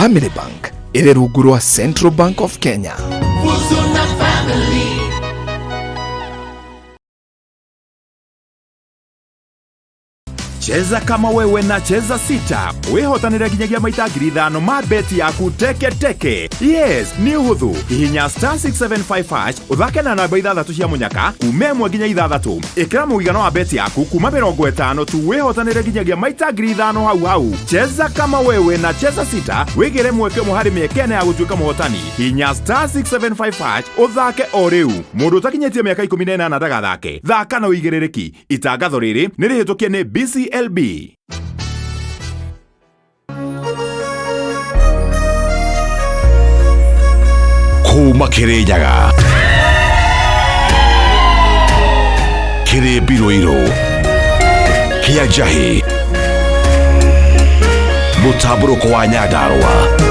Family Bank ĩrĩ rungu rwa Central Bank of Kenya. Cheza kama wewe na Cheza Sita wihotanire nginyagia maita 5,000 ma beti yaku teke teke. Yes, nĩ ũhũthũ. Hihinya star 675 hash ũthake na namba ithathatũ cia mũnyaka kuma ĩmwe nginya ithathatũ. Ĩkĩra mũigana wa beti yaku kuma 50 tu wĩhotanĩre nginyagia maita 5,000 hau hau. Cheza kama wewe na Cheza Sita wĩgĩre mweke ũmwe harĩ mĩeke ĩna ya gũtuĩka mũhotani. Hihinya star 675 hash ũthake o rĩu. Mũndũ ũtakinyĩtie mĩaka 18 ndagathake. Thaka na ũigĩrĩrĩki. Itangatho rĩrĩ nĩ rĩhĩtũkie nĩ BCLB. Kuma Kirinyaga kĩrĩ mbirũirũ kĩa njahĩ mũtambũrũko wa Nyandarũa.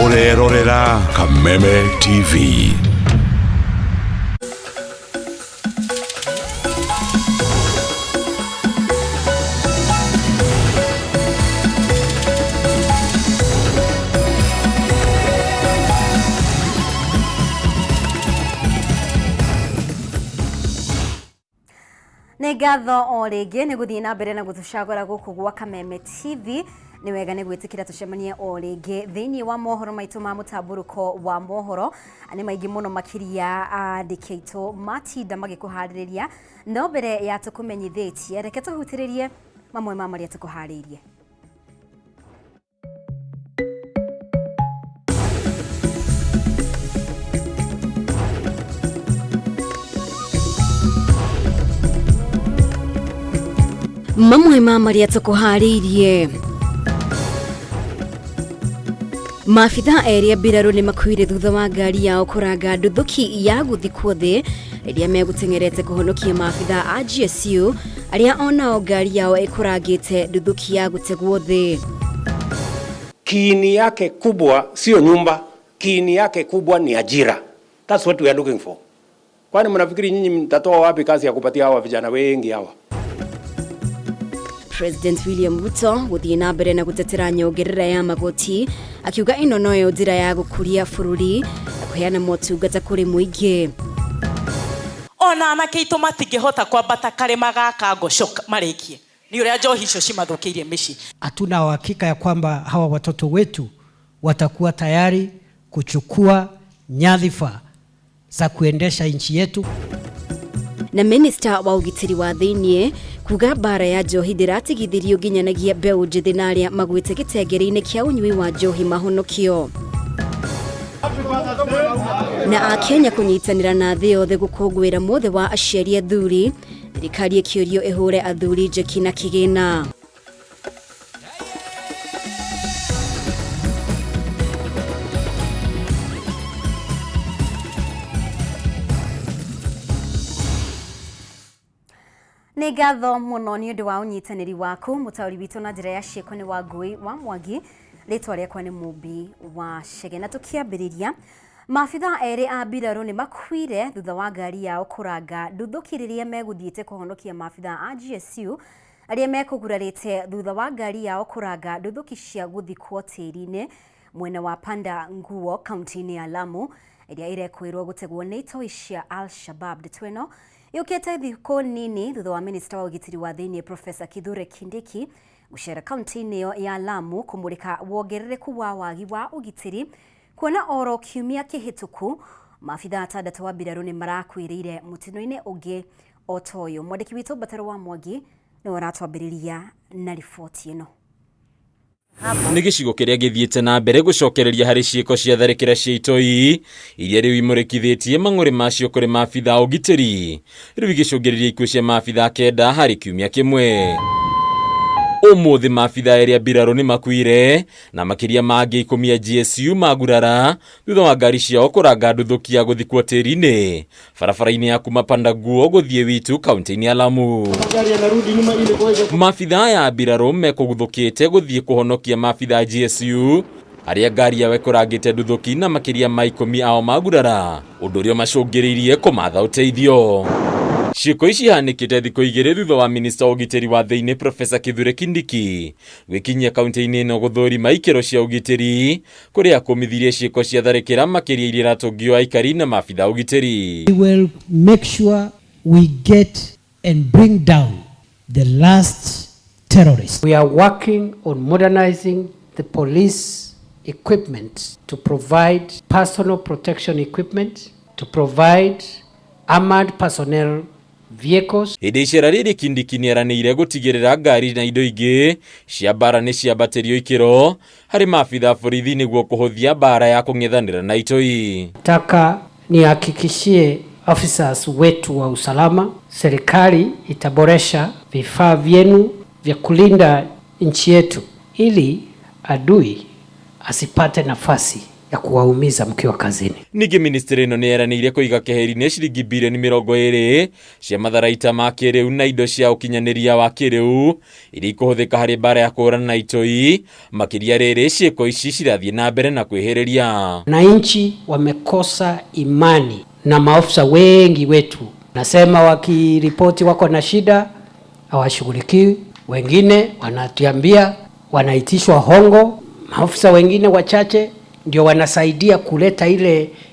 Ũrerorera Kameme TV. Nĩ ngatho o rĩngĩ nĩ gũthiĩ na mbere na gũtũcagũra gũkũ gwa Kameme TV. Nĩ wega nĩ gwĩtĩkĩra tũcemanie o rĩngĩ thĩinĩ wa mohoro maitũ ma mũtambũrũko wa mohoro. Nĩ maingĩ mũno makĩria andĩki aitũ matinda magĩkũharĩrĩria, no mbere ya tũkũmenyithĩtie, reke tũhutĩrĩrie mamwe ma marĩa tũkũharĩirie. Mamwe ma marĩa tũkũharĩirie: maabitha erĩ a mbirarũ nĩ makuire thutha wa ngari yao kũranga nduthũki ya gũthikwo thĩ rĩrĩa megũteng'erete kũhonokia maabitha a GSU arĩa onao ngari yao ĩkũrangĩte nduthũki ya gũtegwo thĩ. Kiini yake kubwa sio nyumba, kiini yake kubwa ni ajira. That's what we are looking for. Kwani mnafikiri nyinyi mtatoa wapi kazi ya kupatia hawa vijana wengi hawa? President William Ruto gũthiĩ na mbere na gũtetera nyongerera ya magoti, akiuga ĩno noyo njĩra ya gũkũria bũrũri na kũheana motungata kũrĩ mũingĩ. Ona anake aitũ matingĩhota kwambata karĩma gaka ngoco marĩkie nĩ ũrĩa njohi icio cimathũkĩirie mĩciĩ. Hatuna uhakika ya kwamba hawa watoto wetu watakuwa tayari kuchukua nyadhifa za kuendesha nchi yetu. Na minista wa ũgitĩri wa thĩiniĩ kuga mbara ya njohi ndĩratigithĩrio nginyanagia mbeũ njĩthĩ na arĩa magwĩte gĩtengere-inĩ kĩa ũnyui wa njohi mahonokio. Na Akenya kũnyitanĩra na thĩ yothe gũkũngũĩra mũthĩ wa aciari athuri, thirikari ĩkĩũrio ĩhũre athuri njeki na kĩgĩna. Nĩ ngatho mũno nĩ ũndũ wa ũnyitanĩri waku. Mũtaũri witũ na njĩra ya ciĩko nĩ Wangũi wa Mwangi, rĩtwa rĩakwa nĩ Mũmbi wa Chege. Na tũkĩambĩrĩria, maabitha erĩ a mbirarũ nĩ makuire thutha wa ngari yao kũranga nduthũki rĩrĩa megũthiĩte kũhonokia maabitha a GSU arĩa mekũgurarĩte thutha wa ngari yao kũranga nduthũki cia gũthikwo tĩri-inĩ mwena wa Panda Nguo kaunti-inĩ ya Lamu ĩrĩa ĩrekwĩrwo gũtegwo nĩ itoi cia Al-Shabab. Ndeto ĩno yũkĩte thikũ nini thutha wa minista wa ũgitĩri wa thĩinĩ Professor Kithure Kindiki gũcera kaunti-inĩ ĩyo ya Lamu kũmũrĩka wongerereku wa wagi wa ũgitĩri, kuona oro kiumia kĩhĩtũku maabitha atandatũ a mbirarũ nĩ marakuĩrĩire mũtino-inĩ ũngĩ o ta ũyũ. Mwandĩki witũ Mbataro wa Mwangi nĩwe ũratwambĩrĩria na riboti ĩno. Nĩ gĩcigo kĩrĩa gĩthiĩte na mbere gũcokereria harĩ ciĩko cia tharĩkĩra cia itoi iria rĩu imũrĩkithĩtie mang'ũrĩ macio kũrĩ maabitha a ũgitĩri, rĩu igĩcũngĩrĩria ikuũ cia maabitha kenda harĩ kiumia kĩmwe. Ũmũthĩ maabitha erĩ a mbirarũ nĩ makuire na makĩria mangĩ 10 a GSU magurara thutha wa ngari ciao kũranga nduthũki ya gũthikwo tĩri-inĩ barabara-inĩ ya kuma Pandaguo gũthiĩ Witu kaunti-inĩ ya Lamu. Maabitha aya a mbirarũ mekũguthũkĩte gũthiĩ kũhonokia maabitha a GSU. Arĩa ngari yao ĩkũrangĩte nduthũki na makĩria ma 10 ao magurara ũndũ ũrĩa macũngĩrĩirie kũmatha ũteithio. Ciĩko ici ihanĩkĩte thikũ 2 thutha wa minista wa ũgitĩri wa thĩinĩ Professor Kithure Kindiki gwĩkinyia kaunti-inĩ ĩno gũthũrima ikĩro cia ũgitĩri kũrĩa akũmithirie ciĩko cia tharĩkĩra makĩria iria iratũngio aikari na maabitha ũgitĩri. We will make sure we get and bring down the last terrorist. We are working on modernizing the police equipment to provide personal protection equipment, to provide armored personnel vehicles. Hĩndĩ icera rĩrĩ Kindiki nĩeranĩire gũtigĩrĩra ngari na indo ingĩ cia mbara nĩ ciambatĩrio ikĩro harĩ maabitha borithi nĩguo kũhũthia mbara ya kũng'ethanĩra na itoi. Nataka nihakikishie officers wetu wa usalama, serikali itaboresha vifaa vyenu vya kulinda nchi yetu ili adui asipate nafasi ya kuwaumiza mkiwa kazini. Ningĩ ministry ĩno nĩyeranĩire kũiga keheri-inĩ ciringi bilioni 20 cia matharaita ma kĩrĩu na indo cia ũkinyanĩria wa kĩrĩu iria ikũhũthĩka harĩ mbara ya kũhũrana na itoi makĩria rĩrĩ ciĩko ici cirathiĩ na mbere na kwĩhĩrĩria. Wananchi wamekosa imani na maofisa wengi wetu, nasema wakiripoti wako na shida hawashughulikiwi, wengine wanatuambia wanaitishwa hongo, maofisa wengine wachache ndio wanasaidia kuleta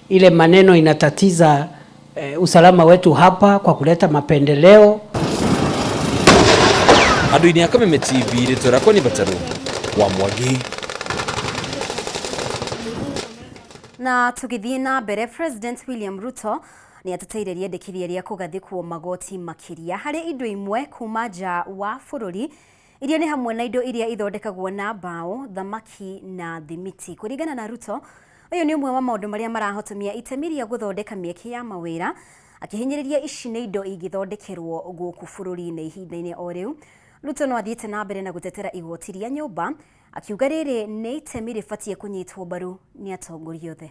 ile maneno inatatiza usalama wetu hapa kwa kuleta mapendeleo. Andũ-inĩ a Kameme TV rĩtwa rĩakwa nĩ Bataru wa Mwangi. Na tũgĩthiĩ na mbere, President William Ruto nĩ ateteire rĩendekithia rĩa kũgathĩkwo magoti makĩria harĩ indo imwe kuma nja wa bũrũri iria nĩ hamwe na indo iria ithondekagwo na mbaũ, thamaki na thimiti. Kũringana na Ruto, ũyũ nĩ ũmwe wa maũndũ marĩa marahotomia itemi rĩa gũthondeka mĩeke ya mawĩra, akĩhinyĩrĩria ici nĩ indo ingĩthondekerwo gũkũ bũrũri-inĩ ihinda-inĩ o rĩu. Ruto no athiĩte na mbere na gũtetera igoti rĩa nyũmba, akiuga rĩrĩ nĩ itemi rĩbatiĩ kũnyitwo mbaru nĩ atongoria othe.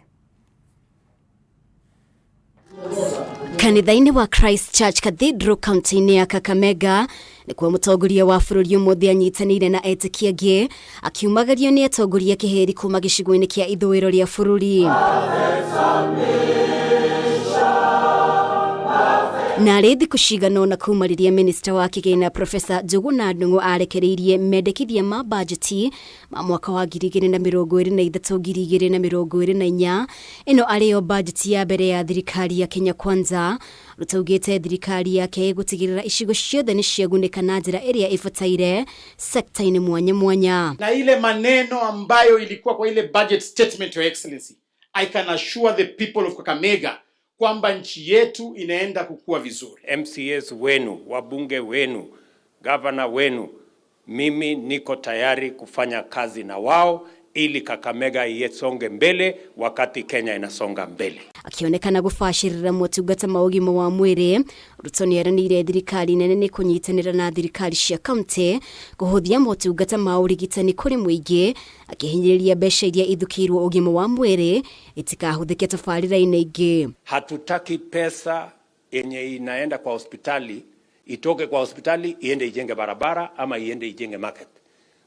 Kanitha-inĩ wa Christ Church Cathedral kaunti-inĩ ya Kakamega nĩkuo mũtongoria wa bũrũri ũmũthĩ anyitanĩire na etĩkia angĩ akiumagario nĩ atongoria kĩhĩri kuma gĩcigo-inĩ kĩa ithũĩro rĩa bũrũri. Narĩ thikũ cigana ũna kuma rĩrĩa minista wa kĩgĩna Professor Njuguna Ndung'u arekereirie mendekithia ma bajeti ma mwaka wa 2023 2024 ĩno arĩyo bajeti ya mbere ya thirikari ya Kenya Kwanza. Ruto augĩte thirikari yake ĩgũtigĩrĩra icigo ciothe nĩ ciagunĩka na njĩra ĩrĩa ĩbataire sekta-inĩ mwanya mwanya. Na ile maneno ambayo ilikuwa kwa ile budget statement, Your Excellency, I can assure the people of Kakamega kwamba nchi yetu inaenda kukua vizuri. MCAs wenu, wabunge wenu, governor wenu, mimi niko tayari kufanya kazi na wao ili Kakamega isonge mbele wakati Kenya inasonga mbele. Akionekana gũbacĩrĩra motungata ma ũgima wa mwĩrĩ, Ruto nĩeranĩire thirikari nene nĩ kũnyitanĩra na thirikari cia kaunti kũhũthia motungata ma ũrigitani kũrĩ mũingĩ, akĩhinyĩrĩria mbeca iria ithukĩirwo ũgima wa mwĩrĩ itikahũthĩke tabarĩra-inĩ ingĩ. Hatutaki pesa yenye inaenda kwa hospitali itoke kwa hospitali iende ijenge barabara ama iende ijenge market.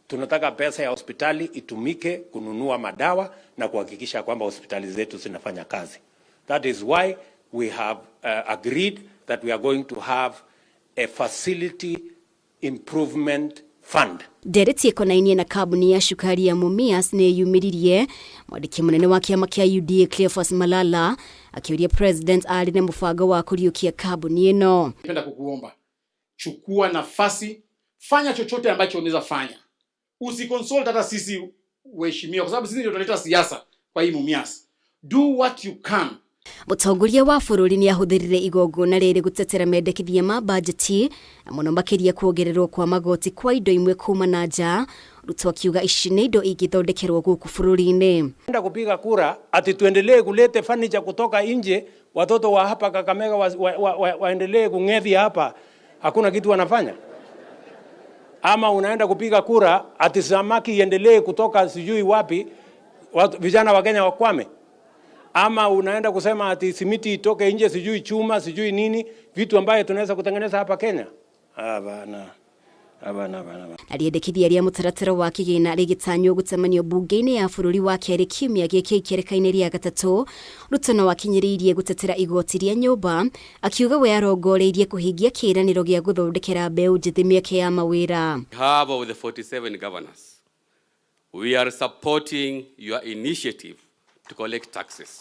Tunataka pesa ya hospitali itumike kununua madawa na kuhakikisha kwamba hospitali zetu zinafanya kazi. That is why we have agreed that we are going to have a facility improvement fund. Ndereti ĩkonainie na kambuni ya cukari ya Mumias nĩ yumĩririe mwandĩki mũnene wa kĩama kĩa UDA Cleophas Malala akĩũria president arĩ na mũbango wa kũriũkia kambuni ĩno. Napenda kukuomba, chukua nafasi, fanya chochote ambacho unaweza fanya. Usiconsult hata sisi waheshimiwa, kwa sababu sisi ndio tunaleta siasa kwa hii Mumias. Do what you can. Mũtongoria wa bũrũri nĩ ahũthĩrire igongona rĩrĩ gũtetera mendekithia ma bajeti na mũno makĩria kuongererwo kwa magoti kwa indo imwe kuma na nja. Ruto akiuga ici nĩ indo ingĩthondekerwo gũkũ bũrũri-inĩ. Enda kupiga kura ati tuendelee kulete furniture kutoka nje, watoto wa hapa Kakamega waendelee kung'ethia hapa, hakuna kitu wanafanya. Ama unaenda kupiga kura ati samaki iendelee kutoka sijui wapi, vijana wa Kenya wakwame. Ama unaenda kusema ati simiti itoke nje, sijui chuma, sijui nini, vitu ambayo tunaweza kutengeneza hapa Kenya. Hapana. Hapana, hapana. Na rĩendekithia rĩa mũtaratara wa kĩgĩna rĩgĩtanywo gũcemanio mbunge-inĩ ya bũrũri wa kerĩ kiumia gĩkĩ ikereka-inĩ rĩa gatatũ. Ruto no akinyĩrĩirie gũtetera igoti rĩa nyũmba, akiuga we arongoreirie kũhingia kĩĩranĩro gĩa gũthondekera mbeũ njĩthĩ mĩeke ya mawĩra. Behalf of the 47 governors, we are supporting your initiative to collect taxes.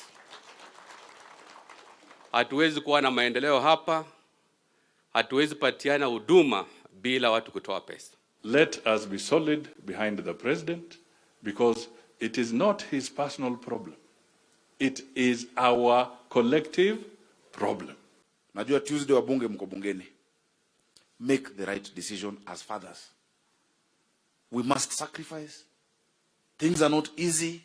Hatuwezi kuwa na maendeleo hapa, hatuwezi patiana huduma bila watu kutoa pesa. Let us be solid behind the president because it is not his personal problem. It is our collective problem. Najua Tuesday wabunge mko bungeni. Make the right decision as fathers. We must sacrifice. Things are not easy.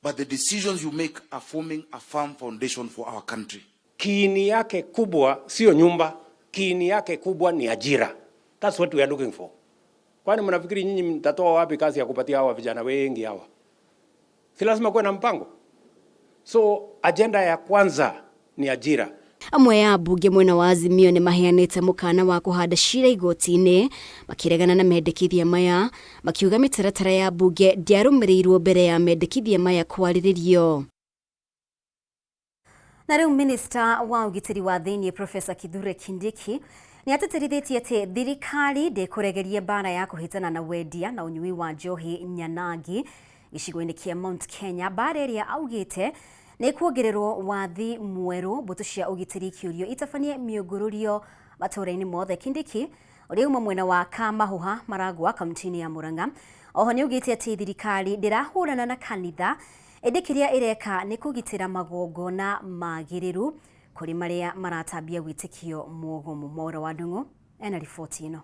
But the decisions you make are forming a firm foundation for our country. Kiini yake kubwa sio nyumba, kiini yake kubwa ni ajira. That's what we are looking for. Kwani mnafikiri nyinyi mtatoa wapi kazi ya kupatia hawa vijana wengi hawa? Si lazima kuwe na mpango. So agenda ya kwanza ni ajira. Amwe ya ambunge mwena wa Azimio nĩ maheanĩte mũkana wa kũhanda cira igoti-inĩ makĩregana na mendekithia maya, makiuga mĩtaratara ya mbunge ndĩarũmĩrĩirwo mbere ya mendekithia maya kwarĩrĩrio. Na rĩu minista wa ũgitĩri wa thĩinĩ Profesa Kithure Kindiki nĩ atĩtĩrithĩtie atĩ thirikari ndĩkũregeria mbara ya kũhĩtana na wendia na ũnyui wa njohi nyanangi gĩcigo-inĩ kĩa Mount Kenya, mbara ĩrĩa augĩte nĩ kuongererwo wathi mwerũ mbũtũ cia ũgitĩri ikĩũrio itabanie mĩũngũrũrio matũũra-inĩ mothe. Kindiki ũrĩa uma mwena wa Kamahuha Maragwa kaunti-inĩ ya Murang'a oho nĩ augĩte atĩ thirikari ndĩrahũrana na kanitha, ĩndĩ kĩrĩa ĩreka nĩ kũgitĩra magongona magĩrĩru kũrĩ marĩa maratambia wĩtĩkio mwogomu. Mwaura wa Ndung'u ena riboti ĩno.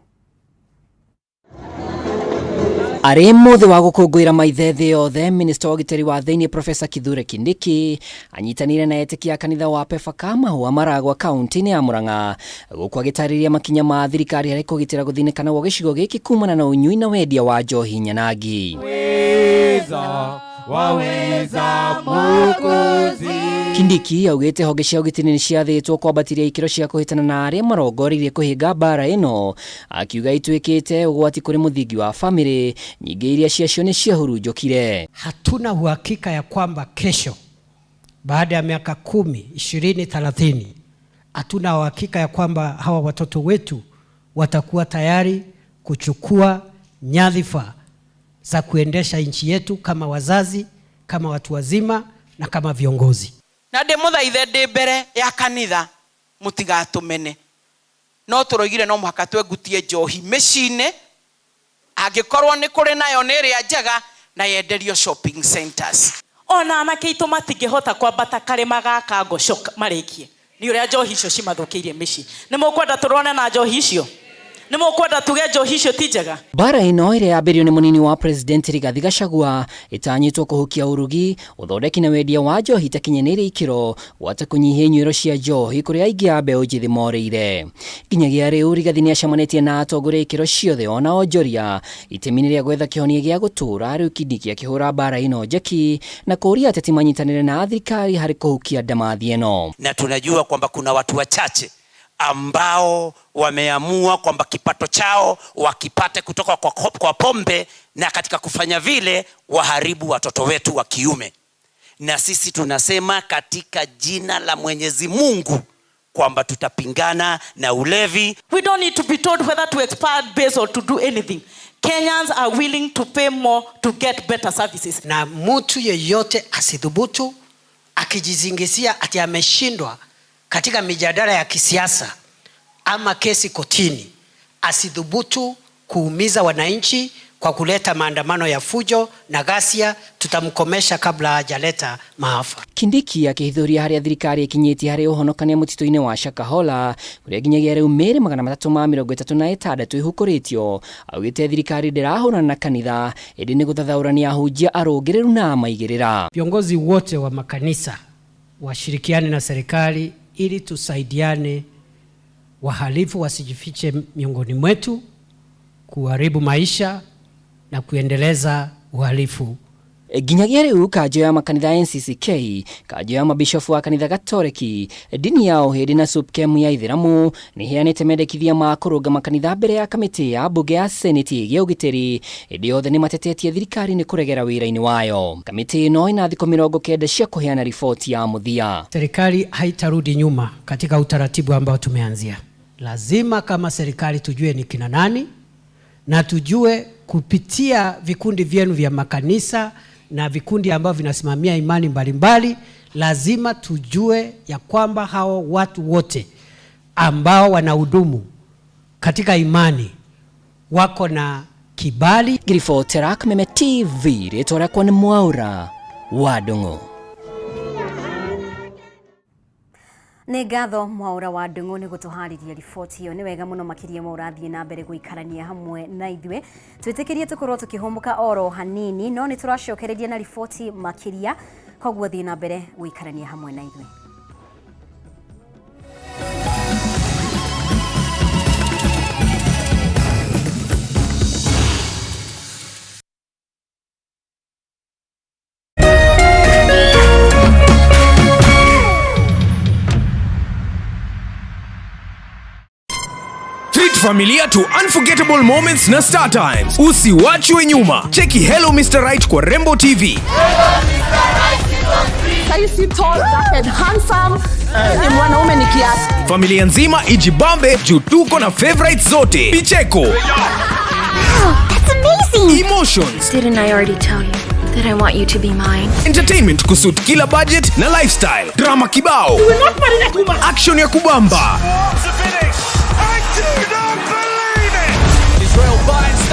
Arĩ mũthĩ wa gũkũngũĩra maithe thĩ yothe, minista wa ũgitĩri wa thĩinĩ Profesa Kithure Kindiki anyitanĩire na etĩkia a kanitha wa PEFA Mahũa Maragwa kaunti-inĩ ya Murang'a, gũkũ agĩtarĩria makinya ma thirikari harĩ kũgitĩra gũthinĩkana gwa gĩcigo gĩkĩ kumana na ũnyui na wendia wa njohi nyanangi. Waweza Mwokozi. Kindiki augĩte honge cia ũgitĩri nĩ ciathĩtwo kwambatĩria ikĩro cia kũhĩtana na arĩa marongoreirie kũhĩnga mbara ĩno, akiuga ituĩkĩte ũgwati kũrĩ mũthingi wa bamĩrĩ nyingĩ iria ciacio nĩ ciahurunjũkire. Hatuna uhakika ya kwamba kesho baada ya miaka 10, 20, 30, hatuna uhakika ya kwamba hawa watoto wetu watakuwa tayari kuchukua nyadhifa za kuendesha nchi yetu kama wazazi, kama watu wazima na kama viongozi. Na ndĩmũthaithe ndĩ mbere ya kanitha mũtigatũmene, no tũroigire no mũhaka twengutie njohi mĩciĩ-inĩ, angĩkorwo nĩ kũrĩ nayo nĩ ĩrĩa njega na yenderio shopping centers. Ona anake aitũ matingĩhota kwambata karĩma gaka ngosho marĩkie nĩ ũrĩa njohi icio cimathũkĩirie mĩciĩ. Nĩ mũkwenda tũrwane na njohi icio? Nĩ mũkwenda tuge njohi icio ti njega? Mbara ĩno ĩrĩa yambĩrĩirio nĩ mũnini wa president Rigathi Gachagua ĩtanyĩtwo kũhukia ũrugi, ũthondeki na wendia wa njohi itakinyanĩirie ikĩro, gwata kũnyihia inyuĩro cia njohi kũrĩa aingĩ a mbeũ njĩthĩ morĩire. Nginyagia rĩu Rigathi nĩacemanĩtie na atongoria ikĩro ciothe ona onjoria itemi-inĩ rĩa gwetha kĩhonia gĩa gũtũũra. Rĩu Kindiki akĩhũra mbara ĩno njeki na kũũria ateti manyitanĩre na thirikari harĩ kũhukia ndamathi ĩno. Na tunajua kwamba kuna watu wachache ambao wameamua kwamba kipato chao wakipate kutoka kwa pombe, na katika kufanya vile waharibu watoto wetu wa kiume. Na sisi tunasema katika jina la Mwenyezi Mungu kwamba tutapingana na ulevi. We don't need to be told whether to expand base or to do anything. Kenyans are willing to pay more to get better services. Na mtu yeyote asidhubutu akijizingizia ati ameshindwa katika mijadala ya kisiasa ama kesi kotini, asidhubutu kuumiza wananchi kwa kuleta maandamano ya fujo na ghasia. Tutamkomesha kabla hajaleta maafa. Kindiki akĩhithũria harĩa thirikari ĩkinyĩtie harĩ ũhonokania mũtitũ-inĩ wa Shakahola kũrĩa nginyagia rĩu mĩĩrĩ 336 ĩhukũrĩtio, augĩte thirikari ndĩrahũrana na kanitha ĩndĩ nĩ gũthathaũrania ahunjia arũngĩrĩru na amaigĩrĩra. Viongozi wote wa makanisa washirikiane na serikali ili tusaidiane, wahalifu wasijifiche miongoni mwetu kuharibu maisha na kuendeleza uhalifu. Nginyagia rĩu kanjũ ya makanitha NCCK, kanjũ ya mabishofu wa kanitha Gatoreki, ndini ya Ũhĩndĩ na SUPKEM ya Ithĩramu nĩ iheanĩte mendekithia ma kũrũnga makanitha mbere ya kamĩtĩ ya mbunge ya Seneti ĩgiĩ ũgitĩri, ĩndĩ othe nĩ matetetie thirikari nĩ kũregera wĩra-inĩ wayo. Kamĩtĩ ĩno ĩna thikũ 90 cia kũheana riboti ya mũthia. Serikali haitarudi nyuma katika utaratibu ambao tumeanzia. Lazima kama serikali tujue ni kina nani na tujue kupitia vikundi vyenu vya makanisa na vikundi ambavyo vinasimamia imani mbalimbali mbali, lazima tujue ya kwamba hao watu wote ambao wanahudumu katika imani wako na kibali. Ngĩribotera Kameme TV rĩtwa rĩakwa nĩ Mwaura wa Ndung'u. Nĩ ngatho Mwaura wa Ndung'u nĩ gũtũharĩria riboti ĩyo. Nĩ wega mũno makĩria ma ũrathiĩ na mbere gũikarania hamwe na ithuĩ. Twĩtĩkĩrie tũkorwo tũkĩhũmũka oro hanini, no nĩ tũracokereria na riboti makĩria, koguo thiĩ na mbere gũikarania hamwe na ithuĩ. Treat familia to unforgettable moments na Star Times. Usiwachwe nyuma. Cheki Hello Mr. Right kwa Rembo TV. Saisi tall, dark and handsome. Ni mwanaume ni kiasi. Familia nzima ijibambe juu tuko na favorites zote. Picheko. Wow, that's amazing. Emotions. Didn't I already tell you that I want you to be mine? Entertainment kusuit kila budget na lifestyle. Drama kibao. You will not marry that woman. Action ya kubamba.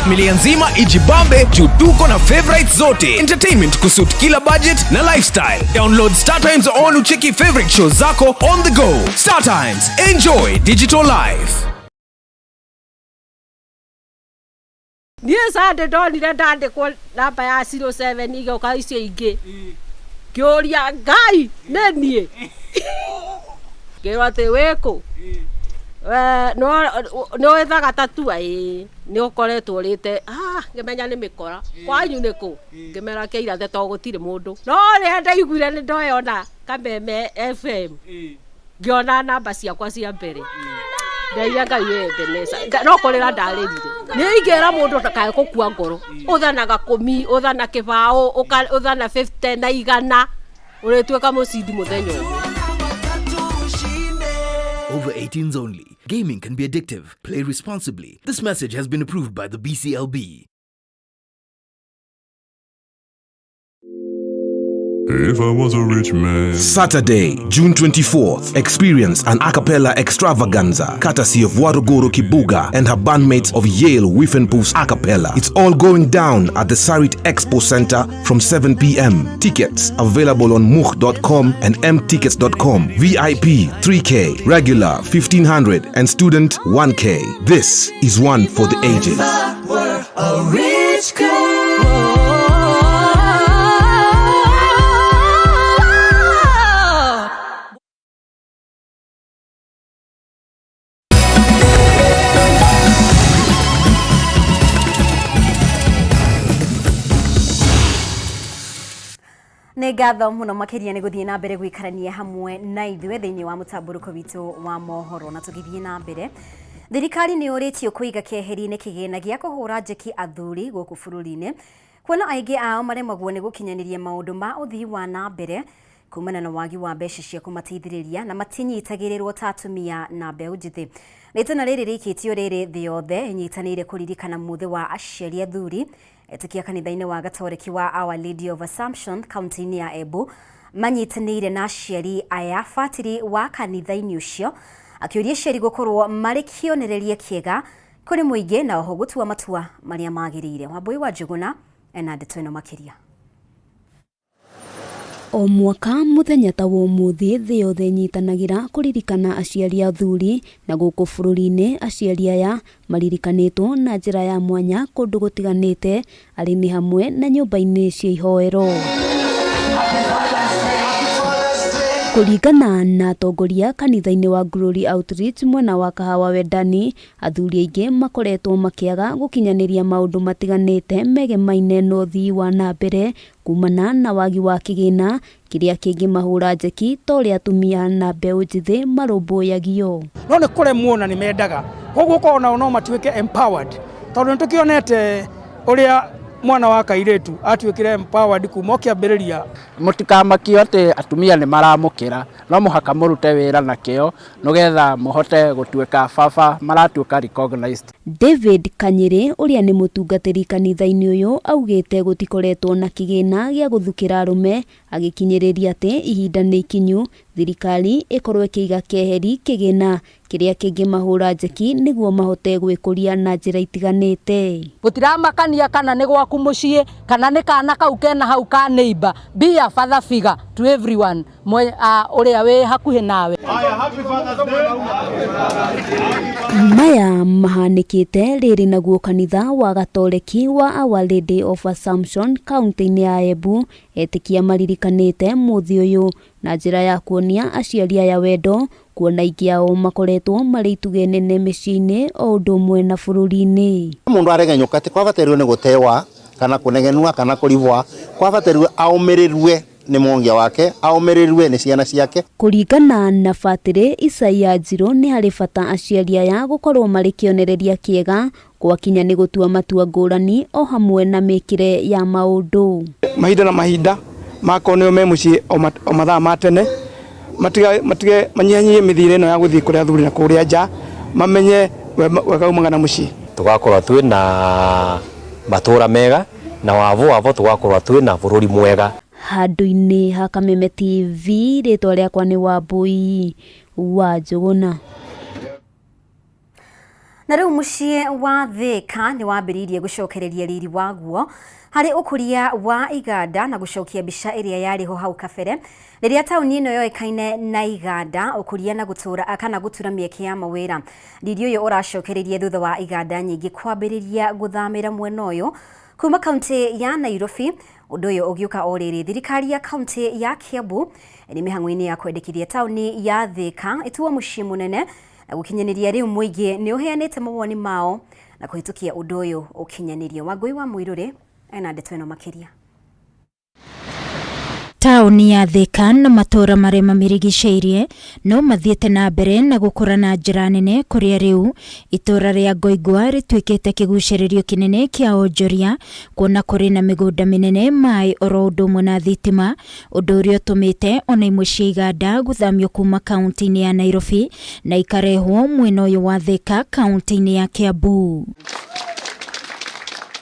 Familia nzima ijibambe juu tuko na favorites zote. Entertainment kusuit kila budget na lifestyle. Download Star Times on ucheki favorite shows zako on the go. Star Times, enjoy digital life. Niĩ Sunday ndonire ndandĩkwo namba ya 07 igĩũka icio ingĩ, ngĩũria Ngai nĩ niĩ, ngĩrwo atĩ wĩkũ nĩ wĩthaga tatua, ĩĩ nĩ ũkoretwo ũrĩte, ngĩmenya nĩ mĩkora kwanyu nĩ kũ, ngĩmera kĩirathe to gũtirĩ mũndũ, no rĩrĩa ndaiguire nĩ ndoyona Kameme FM ngĩona namba ciakwa cia mbere, ndeire Ngai wĩ Ebeneza, no kũrĩra ndarĩrire. Nĩ ingĩra mũndũ ndakae gũkua ngoro, ũthanaga kũmi, ũthana kĩbaũ, ũthana 50 na 100, ũrĩtuĩka mũcindi mũthenya ũmwe. Over 18s only. Gaming can be addictive. Play responsibly. This message has been approved by the BCLB. If I was a rich man. Saturday, June 24th, experience an a cappella extravaganza courtesy of Waruguru Kibuga and her bandmates of Yale Whiffenpoofs a cappella. It's all going down at the Sarit Expo Center from 7 p.m. Tickets available on much.com and mtickets.com. VIP 3K, regular 1500 and student 1K. This is one for the ages. Were a rich girl. Nĩ ngatho mũno makĩria nĩ gũthiĩ na mbere gũikarania hamwe na ithuĩ thĩinĩ wa mũtambũrũko witũ wa mohoro. Na tũgĩthiĩ na mbere, thirikari nĩ yũrĩtio kũiga keheri-inĩ kĩgĩna gĩa kũhũra njeki athuri gũkũ bũrũri-inĩ, kuona aingĩ ao maremagwo nĩ gũkinyanĩria maũndũ ma ũthii wa na mbere kumana na wagi wa mbeca cia kũmateithĩrĩria na matinyitagĩrĩrwo ta atumia na mbeũ njĩthĩ. Rĩtana rĩrĩ rĩikĩtio rĩrĩ thĩ yothe ĩnyitanĩire kũririkana mũthĩ wa aciari athuri etĩkia kanitha-inĩ wa Gatoreki wa Our Lady of Assumption kaunti-inĩ ya Embu manyitanĩire na aciari aya. Batĩrĩ wa kanitha-inĩ ũcio akĩũria aciari gũkorwo marĩ kĩonereria kĩega kũrĩ mũingĩ na oho gũtua matua marĩa magĩrĩire. Wambui wa Njũgũna ena ndeto ĩno makĩria. O mwaka mũthenya ta wa ũmũthĩ thĩ yothe ĩnyitanagĩra kũririkana aciari athuri, na gũkũ bũrũri-inĩ aciari aya maririkanĩtwo na njĩra ya mwanya kũndũ gũtiganĩte, arĩ nĩ hamwe na nyũmba-inĩ cia ihoero. Kũringana na atongoria kanitha-inĩ wa Glory Outreach mwena wa Kahawa Wendani, athuri aingĩ makoretwo makĩaga gũkinyanĩria maũndũ matiganĩte megemaine na ũthii wa na mbere kumana na wagi wa kĩgĩna kĩrĩa kĩngĩmahũra njeki ta ũrĩa atumia na mbeũ njĩthĩ marũmbũyagio. No nĩ kũremwo na nĩ mendaga, koguo korwo nao no matuĩke empowered, tondũ nĩ tũkĩonete ũrĩa mwana wa kairĩtu atuĩkire empowered kuma o kĩambĩrĩria. Mũtikamakio atĩ atumia nĩ maramũkĩra, no mũhaka mũrute wĩra na kĩo nĩgetha mũhote gũtuĩka baba maratuĩka recognized. David Kanyĩrĩ ũrĩa nĩ mũtungatĩri kanitha-inĩ ũyũ augĩte gũtikoretwo na kĩgĩna gĩa gũthukĩra arũme, agĩkinyĩrĩria atĩ ihinda nĩ ikinyu thirikari ĩkorwo ĩkĩiga keheri kĩgĩna kĩrĩa kĩngĩmahũra njeki nĩguo mahote gwĩkũria na njĩra itiganĩte. Gũtiramakania kana nĩ gwaku mũciĩ kana nĩ kana kau kena hau ka neighbor, be a father figure to everyone ũrĩa wĩ hakuhĩ nawe. Maya mahanĩkĩte rĩrĩ naguo kanitha wa Gatoreki wa Our Lady of Assumption kaunti-inĩ ya Embu etĩkia maririkanĩte mũthĩ ũyũ na njĩra ya kuonia aciari aya wendo, kuona aingĩ ao makoretwo marĩ itugĩ nene mĩciĩ-inĩ o ũndũ ũmwe na bũrũri-inĩ. Mũndũ aregenyũka ti kwabatarĩirwo nĩ gũtewa kana kũnegenua kana kũribwa, kwabatarĩirwo aũmĩrĩrue nĩ mwongia wake, aũmĩrĩrue nĩ ciana ciake. Kũringana na Batĩrĩ Isaia Njirũ, nĩ harĩ bata aciari aya gũkorwo marĩ kĩonereria kĩega gwakinya nĩ gũtua matua ngũrani o hamwe na mĩkĩre ya maũndũ. Mahinda na mahinda makorwo nĩo me mũciĩ o mathaa ma tene, matige manyihanyihie mĩthiĩre ĩno ya gũthiĩ kũrĩa athuri na kũrĩa nja, mamenye wega umaga na mũciĩ. Tũgakorwo twĩna matũra mega na wavo wavo tũgakorwo twĩna bũrũri mwega. Handũ-inĩ ha Kameme TV, rĩtwa rĩakwa nĩ Wambui wa Njũgũna. Na rĩu mũciĩ wa Thika nĩ wambĩrĩirie gũcokereria riri waguo harĩ ũkũria wa iganda na gũcokia mbica ĩrĩa yarĩ ho hau kabere rĩrĩa taũni ĩno yoĩkaine na iganda, ũkũria na gũtũra kana gũtura mĩeke ya mawĩra. Riri ũyũ ũracokereirie thutha wa iganda nyingĩ kwambĩrĩria gũthamĩra mwena ũyũ kuma kaunti ya Nairobi. Ũndũ ũyũ ũgĩũka o rĩrĩ thirikari ya kaunti ya Kiambu nĩ mĩhang'o-inĩ ya kwendekithia taũni ya Thika ĩtuo mũciĩ mũnene na gũkinyanĩria rĩu mũingĩ nĩ ũheanĩte mawoni mao na kũhĩtũkia ũndũ ũyũ ũkinyanĩrio. Wangũi wa Mũirũrĩ ena ndeto ĩno makĩria. Taũni ya Thika na matũũra marĩa mamĩrigicĩirie no mathiĩte na mbere na gũkũra na njĩra nene, kũrĩa rĩu itũũra rĩa Ngoingwa rĩtuĩkĩte kĩgucĩrĩrio kĩnene kĩa onjoria, kuona kũrĩ na mĩgũnda mĩnene, maĩ oro ũndũ ũmwe na thitima, ũndũ ũrĩa ũtũmĩte ona imwe cia iganda gũthamio kuma kaunti-inĩ ya Nairobi na ikarehwo mwena ũyũ wa Thika kaunti-inĩ ya Kiambu.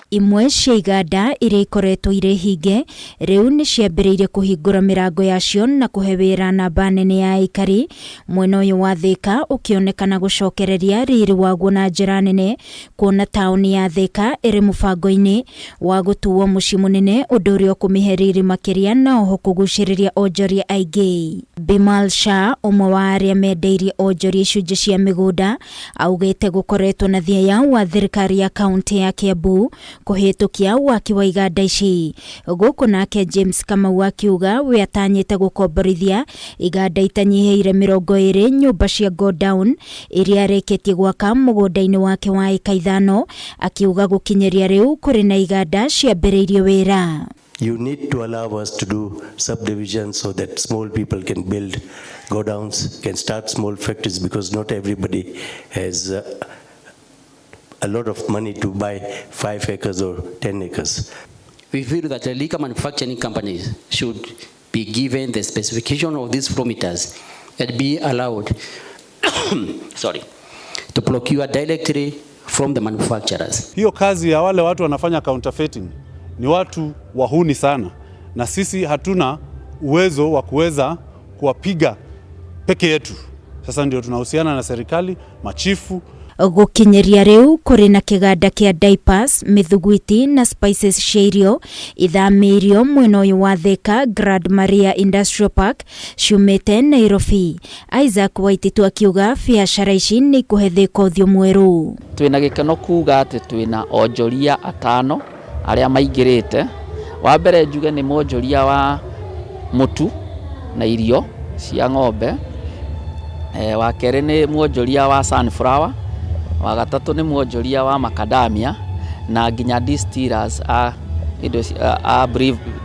Imwe cia iganda iria ikoretwo irĩ hinge rĩu nĩ ciambĩrĩirie kũhingũra mĩrango yacio na kũhe wĩra namba nene ya aikari, mwena ũyũ wa Thika ũkĩonekana gũcokereria riri waguo na njĩra nene, kuona taũni ya Thika ĩrĩ mũbango-inĩ wa gũtuo mũciĩ mũnene, ũndũ ũrĩa ũkũmĩhe riri makĩria na oho kũgucĩrĩria onjoria aingĩ. Bimal Shah, ũmwe wa arĩa mendeirie onjoria icunjĩ cia mĩgũnda, augĩte gũkoretwo na thieya wa thirikari ya kaunti ya Kiambu kũhĩtũkia waki wa iganda ici. Gũkũ nake James Kamau akiuga we atanyĩte gũkomborithia iganda itanyihĩire 20 nyũmba cia godown iria arĩkĩtie gwaka mũgũnda-inĩ wake wa ĩka 5, akiuga gũkinyĩria rĩu kũrĩ na iganda ciambĩrĩirie wĩra. You need to allow us to do subdivisions so that small people can build godowns, can start small factories, because not everybody has a lot of money to buy 5 acres or 10 acres. We feel that the liquor manufacturing companies should be given the specification of these flow meters and be allowed to procure directly from the manufacturers. Hiyo kazi ya wale watu wanafanya counterfeiting ni watu wahuni sana, na sisi hatuna uwezo wa kuweza kuwapiga peke yetu. Sasa ndio tunahusiana na serikali, machifu. Gũkinyĩria rĩu kũrĩ na kĩganda kĩa diapers, mĩthugwiti na spices cia irio ithamĩirio mwena ũyũ wa Thika Grand Maria Industrial Park ciumĩte Nairobi. Isaac Waititu akiuga biacara ici nĩ ikũhe Thika ũthiũ mwerũ. Twĩna gĩkeno kuga atĩ twĩna onjoria 5 arĩa maingĩrĩte. Wa mbere njuge nĩ mwonjoria wa mũtu na irio, cia ng'ombe, wa kerĩ nĩ mwonjoria wa sunflower, wa gatatũ nĩ mwonjoria wa macadamia na nginya distillers a indo a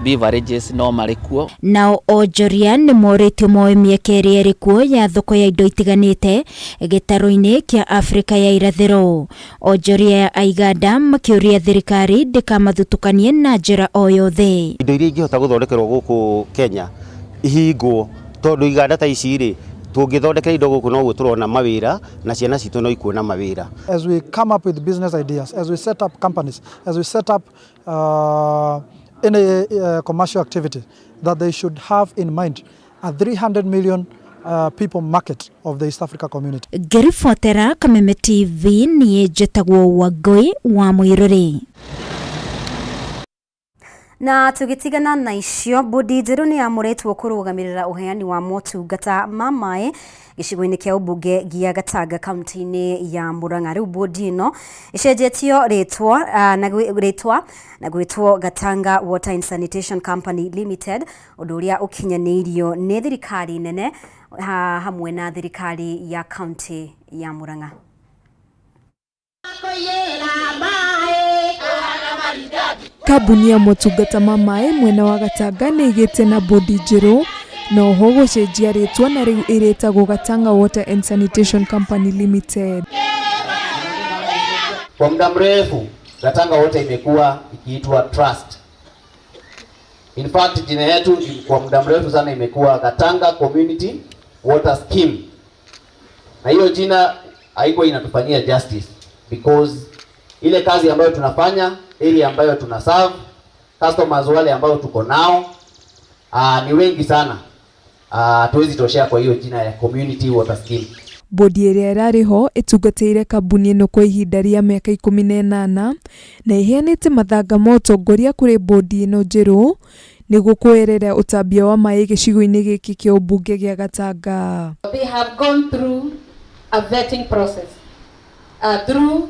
beverages no marĩ kuo. Nao onjoria nĩ morĩtio moe mĩeke ĩrĩa ĩrĩ kuo ya thoko ya indo itiganĩte gĩtarũ-inĩ kĩa Afrika ya irathĩro. Onjoria a iganda makĩũria thirikari ndĩkamathutũkanie na njĩra o yothe. Indo iria ingĩhota gũthondekerwo gũkũ Kenya ihingwo, tondũ iganda ta ici rĩ, tũngĩthondekera indo gũkũ noguo tũrona mawĩra na ciana citũ no ikuona mawĩra. As we come up with business ideas, as we set up companies, as we set up any commercial activity, that they should have in mind a 300 million people market of the East Africa community. Ngĩribotera Kameme TV niĩ njĩtagwo Wangũi wa Mũirũrĩ. Na tũgĩtigana na icio, bodi njerũ nĩ yamũrĩtwo kũrũgamĩrĩra ũheani wa motungata ma maĩ gĩcigo-inĩ kĩa ũmbunge gĩa Gatanga kaunti-inĩ ya Murang'a. Rĩu bodi ĩno ĩcenjetio rĩtwa na rĩtwa na gwĩtwo Gatanga Water and Sanitation Company Limited, ũndũ ũrĩa ũkinyanĩirio nĩ thirikari nene hamwe na thirikari ya kaunti ya Murang'a. Kambuni ya motungata ma maĩ mwena wa Gatanga nĩ ĩgĩte na bodi njerũ na oho gũcenjia rĩtwa na rĩu ĩrĩtagwo Gatanga Water and Sanitation Company Limited. Kwa muda mrefu Gatanga Water imekuwa ikiitwa Trust. In fact, jina yetu kwa muda mrefu sana imekuwa Gatanga Community Water Scheme. Na hiyo jina haikuwa inatufanyia justice because ile kazi ambayo tunafanya, area ambayo tuna serve, customers wale ambao tuko nao ni wengi sana. Hatuwezi toshea kwa hiyo jina ya Community Water Scheme. Bodi ĩrĩa ĩrarĩ ho ĩtungatĩire kambuni ĩno kwa ihinda rĩa mĩaka 18 na ĩheanĩte mathanga ma ũtongoria kũrĩ bodi ĩno njerũ nĩguo kweherera ũtambia wa maĩ gĩcigo-inĩ gĩkĩ kĩa ũmbunge gĩa Gatanga. They have gone through a vetting process through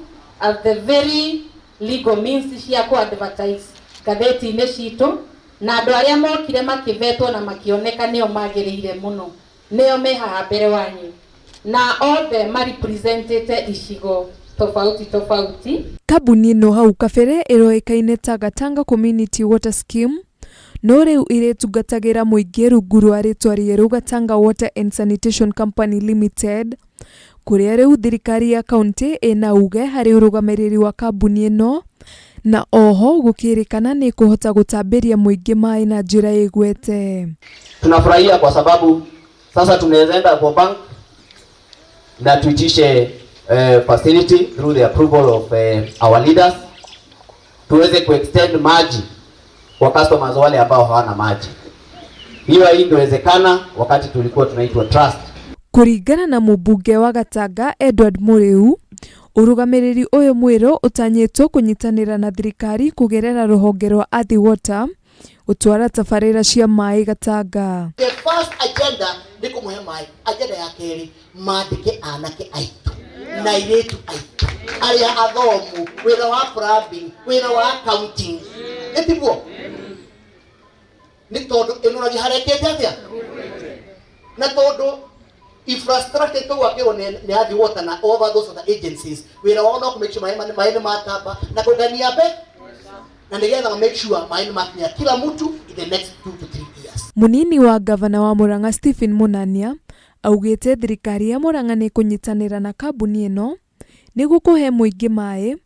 the very legal means cia ku advertise ngathĩti-inĩ citũ, na andũ arĩa mokire makĩvetwo na makĩoneka nĩo magĩrĩire mũno nĩo me haha mbere wanyu, na othe marepresentĩte icigo tofauti tofauti. Kambuni ĩno hau kabere ĩroĩkaine ta Gatanga Community Water Scheme no rĩu ĩrĩtungatagĩra mũingĩ rungu rwa rĩtwa rĩerũ Gatanga Water and Sanitation Company Limited, kũrĩa rĩu thirikari ya kaunti ĩna uge harĩ ũrũgamĩrĩri wa kambuni ĩno na oho gũkĩrĩkana nĩ kũhota gũtambĩria mũingĩ maĩ na njĩra ĩgwete. Tunafurahia kwa sababu sasa tunaweza enda kwa bank na tuitishe facility through the approval of our leaders, tuweze kuextend maji kwa customers wale ambao hawana maji. Hiyo haingewezekana wakati tulikuwa tunaitwa Trust. Kũringana na mũmbunge wa Gatanga Edward Mũrĩu, ũrũgamĩrĩri ũyũ mwerũ ũtanyĩtwo kũnyitanĩra na thirikari kũgerera rũhonge rwa Athi Water gũtwara tabarĩra cia maĩ Gatanga. The first agenda nĩ kũmũhe maĩ. Agenda ya kerĩ, mandĩke anake aitũ na airĩtu aitũ arĩa athomu wĩra wa plumbing, wĩra wa accounting. Ĩtiguo? Nĩ tondũ ĩnoragia harekete atĩa? Na tondũ infrastructure ĩtũgwakĩrwo nĩ Athi Water na all those other agencies, wĩra wao no kũ make sure maĩ nĩ matamba na kũngania mbe na nĩgetha make sure maĩ nĩ makinya kila mtu in the next 2 to 3 years. Mũnini wa gavana wa Murang'a Stephen Munania augĩte thirikari ya Murang'a nĩ ĩkũnyitanĩra na kambuni ĩno nĩguo kũhe mũingĩ maĩ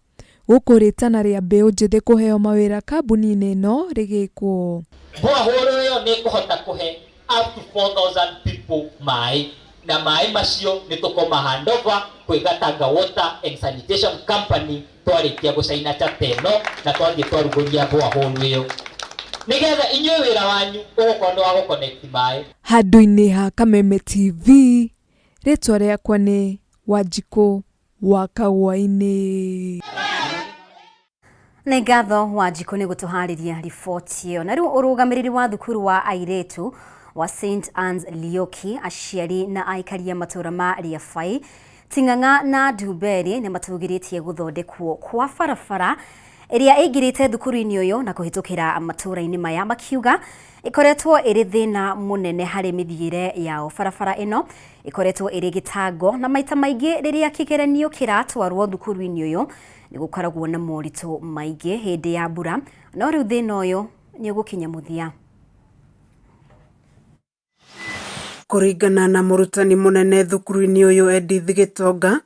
gũkũ rĩtana rĩa mbeũ njĩthĩ kũheo mawĩra kambuni-inĩ ĩno rĩgĩkwo. Borehole ĩyo nĩ ĩkũhota kũhe up to 4,000 people maĩ, na maĩ macio nĩ tũkũma handover kwĩ Gatanga Water and Sanitation Company twarĩkia gũcaina chapter ĩno na twathiĩ twarugũria borehole ĩyo, nĩgetha inyuĩ wĩra wanyu ũgũkorwo nĩ wa gũconnect maĩ. Handũ-inĩ ha Kameme TV, rĩtwa rĩakwa nĩ Wanjikũ wa Kagwa-inĩ. Nĩ ngatho Wanjikũ nĩ gũtũharĩria riboti ĩyo. Na rĩu ũrũgamĩrĩri wa thukuru wa airĩtu wa St Anne's Lioki, aciari na aikari a matũũra ma Riabai, Ting'ang'a na Ndumberi nĩ matũgĩrĩtie gũthondekwo kwa barabara Ĩrĩa ĩingĩrĩte thukuru-inĩ ũyũ na kũhĩtũkĩra matũũra-inĩ maya, makiuga ĩkoretwo ĩrĩ thĩna mũnene harĩ mĩthiĩre yao. Barabara ĩno ĩkoretwo ĩrĩ gĩtango na maita maingĩ rĩrĩa kĩgeranio kĩratwarwo thukuru-inĩ ũyũ nĩ gũkoragwo na moritũ maingĩ hĩndĩ ya mbura, no rĩu thĩna ũyũ nĩ ũgũkinya mũthia. Kũringana na mũrutani mũnene thukuru-inĩ ũyũ Edith Gĩtonga,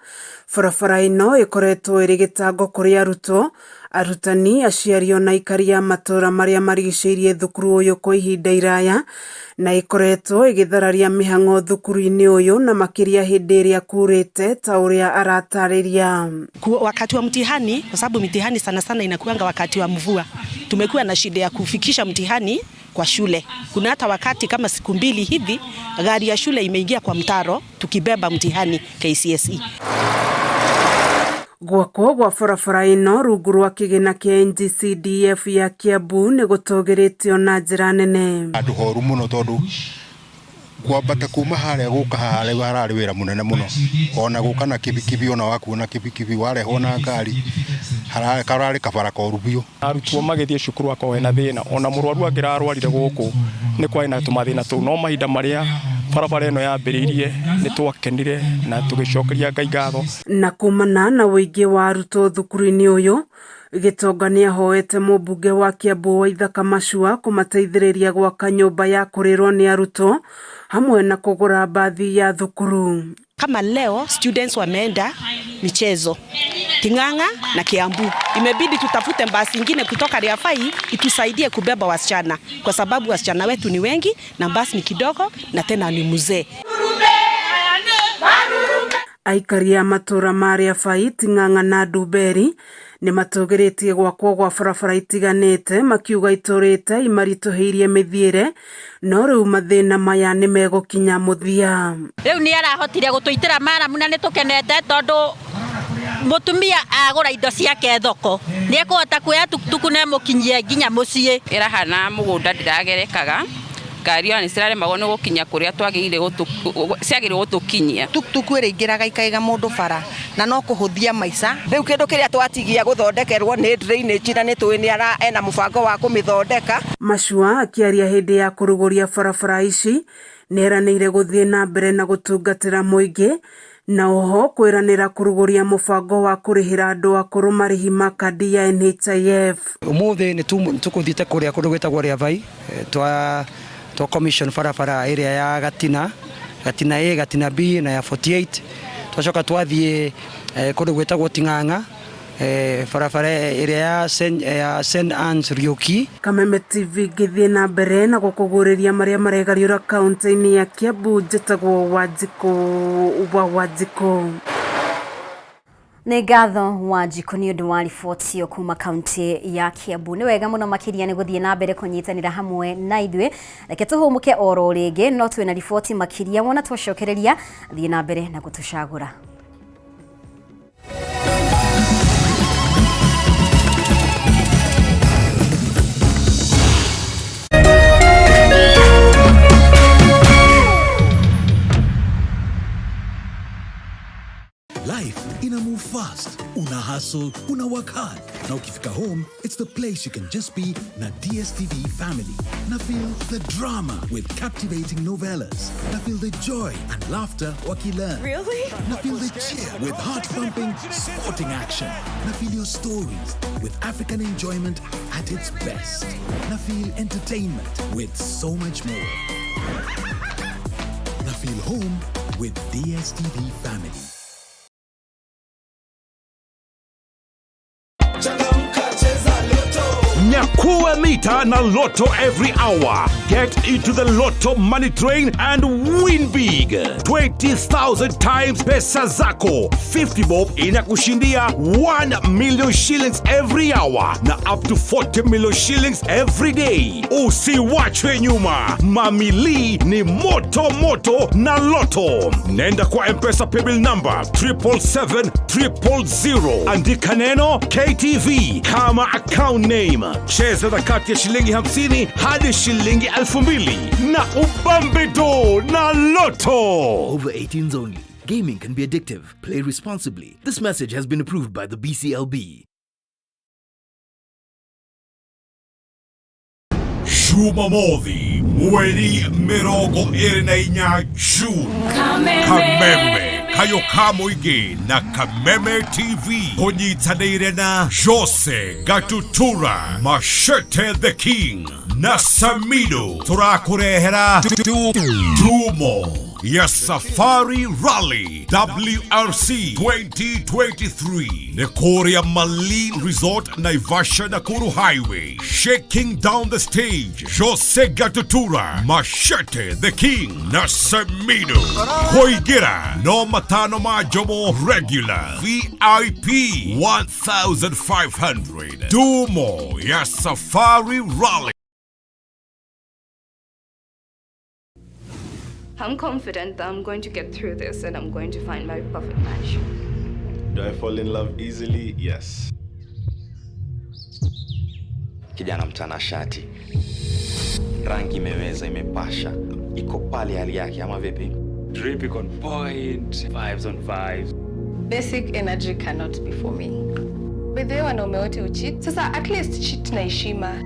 barabara ĩno ĩkoretwo ĩrĩ gĩtango kũrĩ arutwo, arutani, aciari ona aikari a matũũra marĩa marigicĩirie thukuru ũyũ kwa ihinda iraya, na ĩkoretwo ĩgĩthararia mĩhang'o thukuru-inĩ ũyũ na makĩria hĩndĩ ĩrĩa kurĩte ta ũrĩa aratarĩria. Wakati wa mtihani, kwa sababu mitihani sana sana inakuanga wakati wa mvua, tumekuwa na shida ya kufikisha mtihani kwa shule. Kuna hata wakati kama siku mbili hivi gari ya shule imeingia kwa mtaro tukibeba mtihani KCSE. Gwakwo gwa barabara ĩno rungu rwa kĩgĩna kĩa NGCDF ya Kiambu nĩ gũtũgĩrĩtio na njĩra nene. Handũ horu mũno tondũ kwambata kuma harĩa gũka haha rĩu hararĩ wĩra mũnene mũno, ona gũka na kibikibi, ona wakuo na kibikibi warehwo na ngari kararĩ kabara koru biũ. Arutwo magĩthiĩ cukuru akorwo hena thĩna, ona mũrwaru angĩrarwarire gũkũ nĩ kwarĩ na tũmathĩna tũu, no mahinda marĩa barabara ĩno yambĩrĩirie nĩ twakenire na tũgĩcokeria Ngai ngatho. Na kumana na ũingĩ wa arutwo thukuru-inĩ ũyũ, Gĩtonga nĩahoete mũmbunge wa Kiambu Waithaka Macua kũmateithĩrĩria gwaka nyũmba ya kũrĩrwo nĩ arutwo hamwe na kũgũra mbathi ya thukuru. Kama leo students wameenda michezo Ting'ang'a na Kiambu, imebidi tutafute basi ingine kutoka Riafai itusaidie kubeba wasichana, kwa sababu wasichana wetu ni wengi na basi ni kidogo na tena ni mzee. Aikari a matũũra ma Riabai, Ting'ang'a na Ndumberi nĩ matũgĩrĩtie gwakwo gwa barabara itiganĩte makiuga itũrĩte imaritũhĩirie mĩthiĩre, no rĩu mathĩna maya nĩ megũkinya mũthia. Rĩu nĩ arahotire gũtũitĩra maramu na nĩ tũkenete tondũ mũtumia agũra indo ciake thoko nĩ ekũhota kuoya tukutuku na ĩmũkinyie nginya mũciĩ. Ĩrahana mũgũnda ndĩragerekaga, ngari ona nĩ ciraremagwo nĩ gũkinya kũrĩa twagĩrĩire ciagĩrĩire gũtũkinyia. Tuktuku ĩrĩingĩraga ikaiga mũndũ bara na no kũhũthia maica. Rĩu kĩndũ kĩrĩa twatigia gũthondekerwo nĩ drainage na nĩ tũĩ nĩ ena mũbango wa kũmĩthondeka. Macua akĩaria hĩndĩ ya kũrugũria barabara ici nĩeranĩire gũthiĩ na mbere na gũtungatĩra mũingĩ na oho kwĩranĩra kũrugũria mũbango wa kũrĩhĩra andũ akũrũ marĩhi ma kandi ya NHIF. Ũmũthĩ nĩ tũkũthiĩte kũrĩa kũndũ gwĩtagwo Riabai, twa commission barabara ĩrĩa ya Gatina, Gatina A, Gatina B na ya 48. Twacoka twathiĩ kũndũ gwĩtagwo Ting'ang'a, barabara ĩrĩa ya St Anne's Rioki. Kameme TV ngĩthiĩ na mbere na gũkũgũrĩria marĩa maregariũra kaunti-inĩ ya Kiambu, njĩtagwo Wanjikũ wa Wanjikũ. Nĩ ngatho Wanjikũ nĩ ũndũ wa riboti ĩyo kuma kaunti ya Kiambu. Nĩ wega mũno makĩria nĩ gũthiĩ na mbere kũnyitanĩra hamwe na ithuĩ. Reke tũhũmũke oro rĩngĩ, no twĩna riboti makĩria wona twacokereria. Thiĩ na mbere na gũtũcagũra. Life ina move fast. Una hustle, una work hard. Na ukifika home, it's the place you can just be na DSTV family. Na feel the drama with captivating novellas. Na feel the joy and laughter wakilearn. Really? Na feel the cheer with heart-pumping sporting action. Na feel your stories with African enjoyment at its best. Na feel entertainment with so much more. Na feel home with DSTV family. Nyakua mita na Lotto every hour. Get into the Lotto money train and win big. 20,000 times pesa zako. 50 bob inakushindia 1 million shillings every hour na up to 40 million shillings every day. Usiwachwe nyuma. Mamili ni moto moto na Lotto. Nenda kwa M-Pesa paybill number 777 000. Andika neno KTV kama account name. Cheza na kati ya shilingi 50 hadi shilingi 2,000 na ubambe do na Lotto. Over 18s only. Gaming can be addictive. Play responsibly. This message has been approved by the BCLB. Jumamothi mweri 24 June. Kameme kayo ka mũingĩ na Kameme TV kũnyitanĩire na Jose Gatutura Machete the King na Samido tũrakũrehera Dumo ya Safari Rally WRC 2023 nĩ kũrĩa Malin Resort Naivasha Nakuru Highway. Shaking down the stage, Jose Gatutura Machete the King na Samido. Kũingĩra no matano ma Jomo regular VIP 1500. Dumo ya Safari Rally. I'm confident that I'm going to get through this and I'm going to find my perfect match. Do I fall in love easily? Yes. Kijana mtanashati, rangi imeweza, imepasha, iko pale hali yake, ama vipi? Drip iko on point, vibes on vibes. Basic energy cannot be for me. By the way, wanaume wote ucheat. Sasa at least cheat na heshima.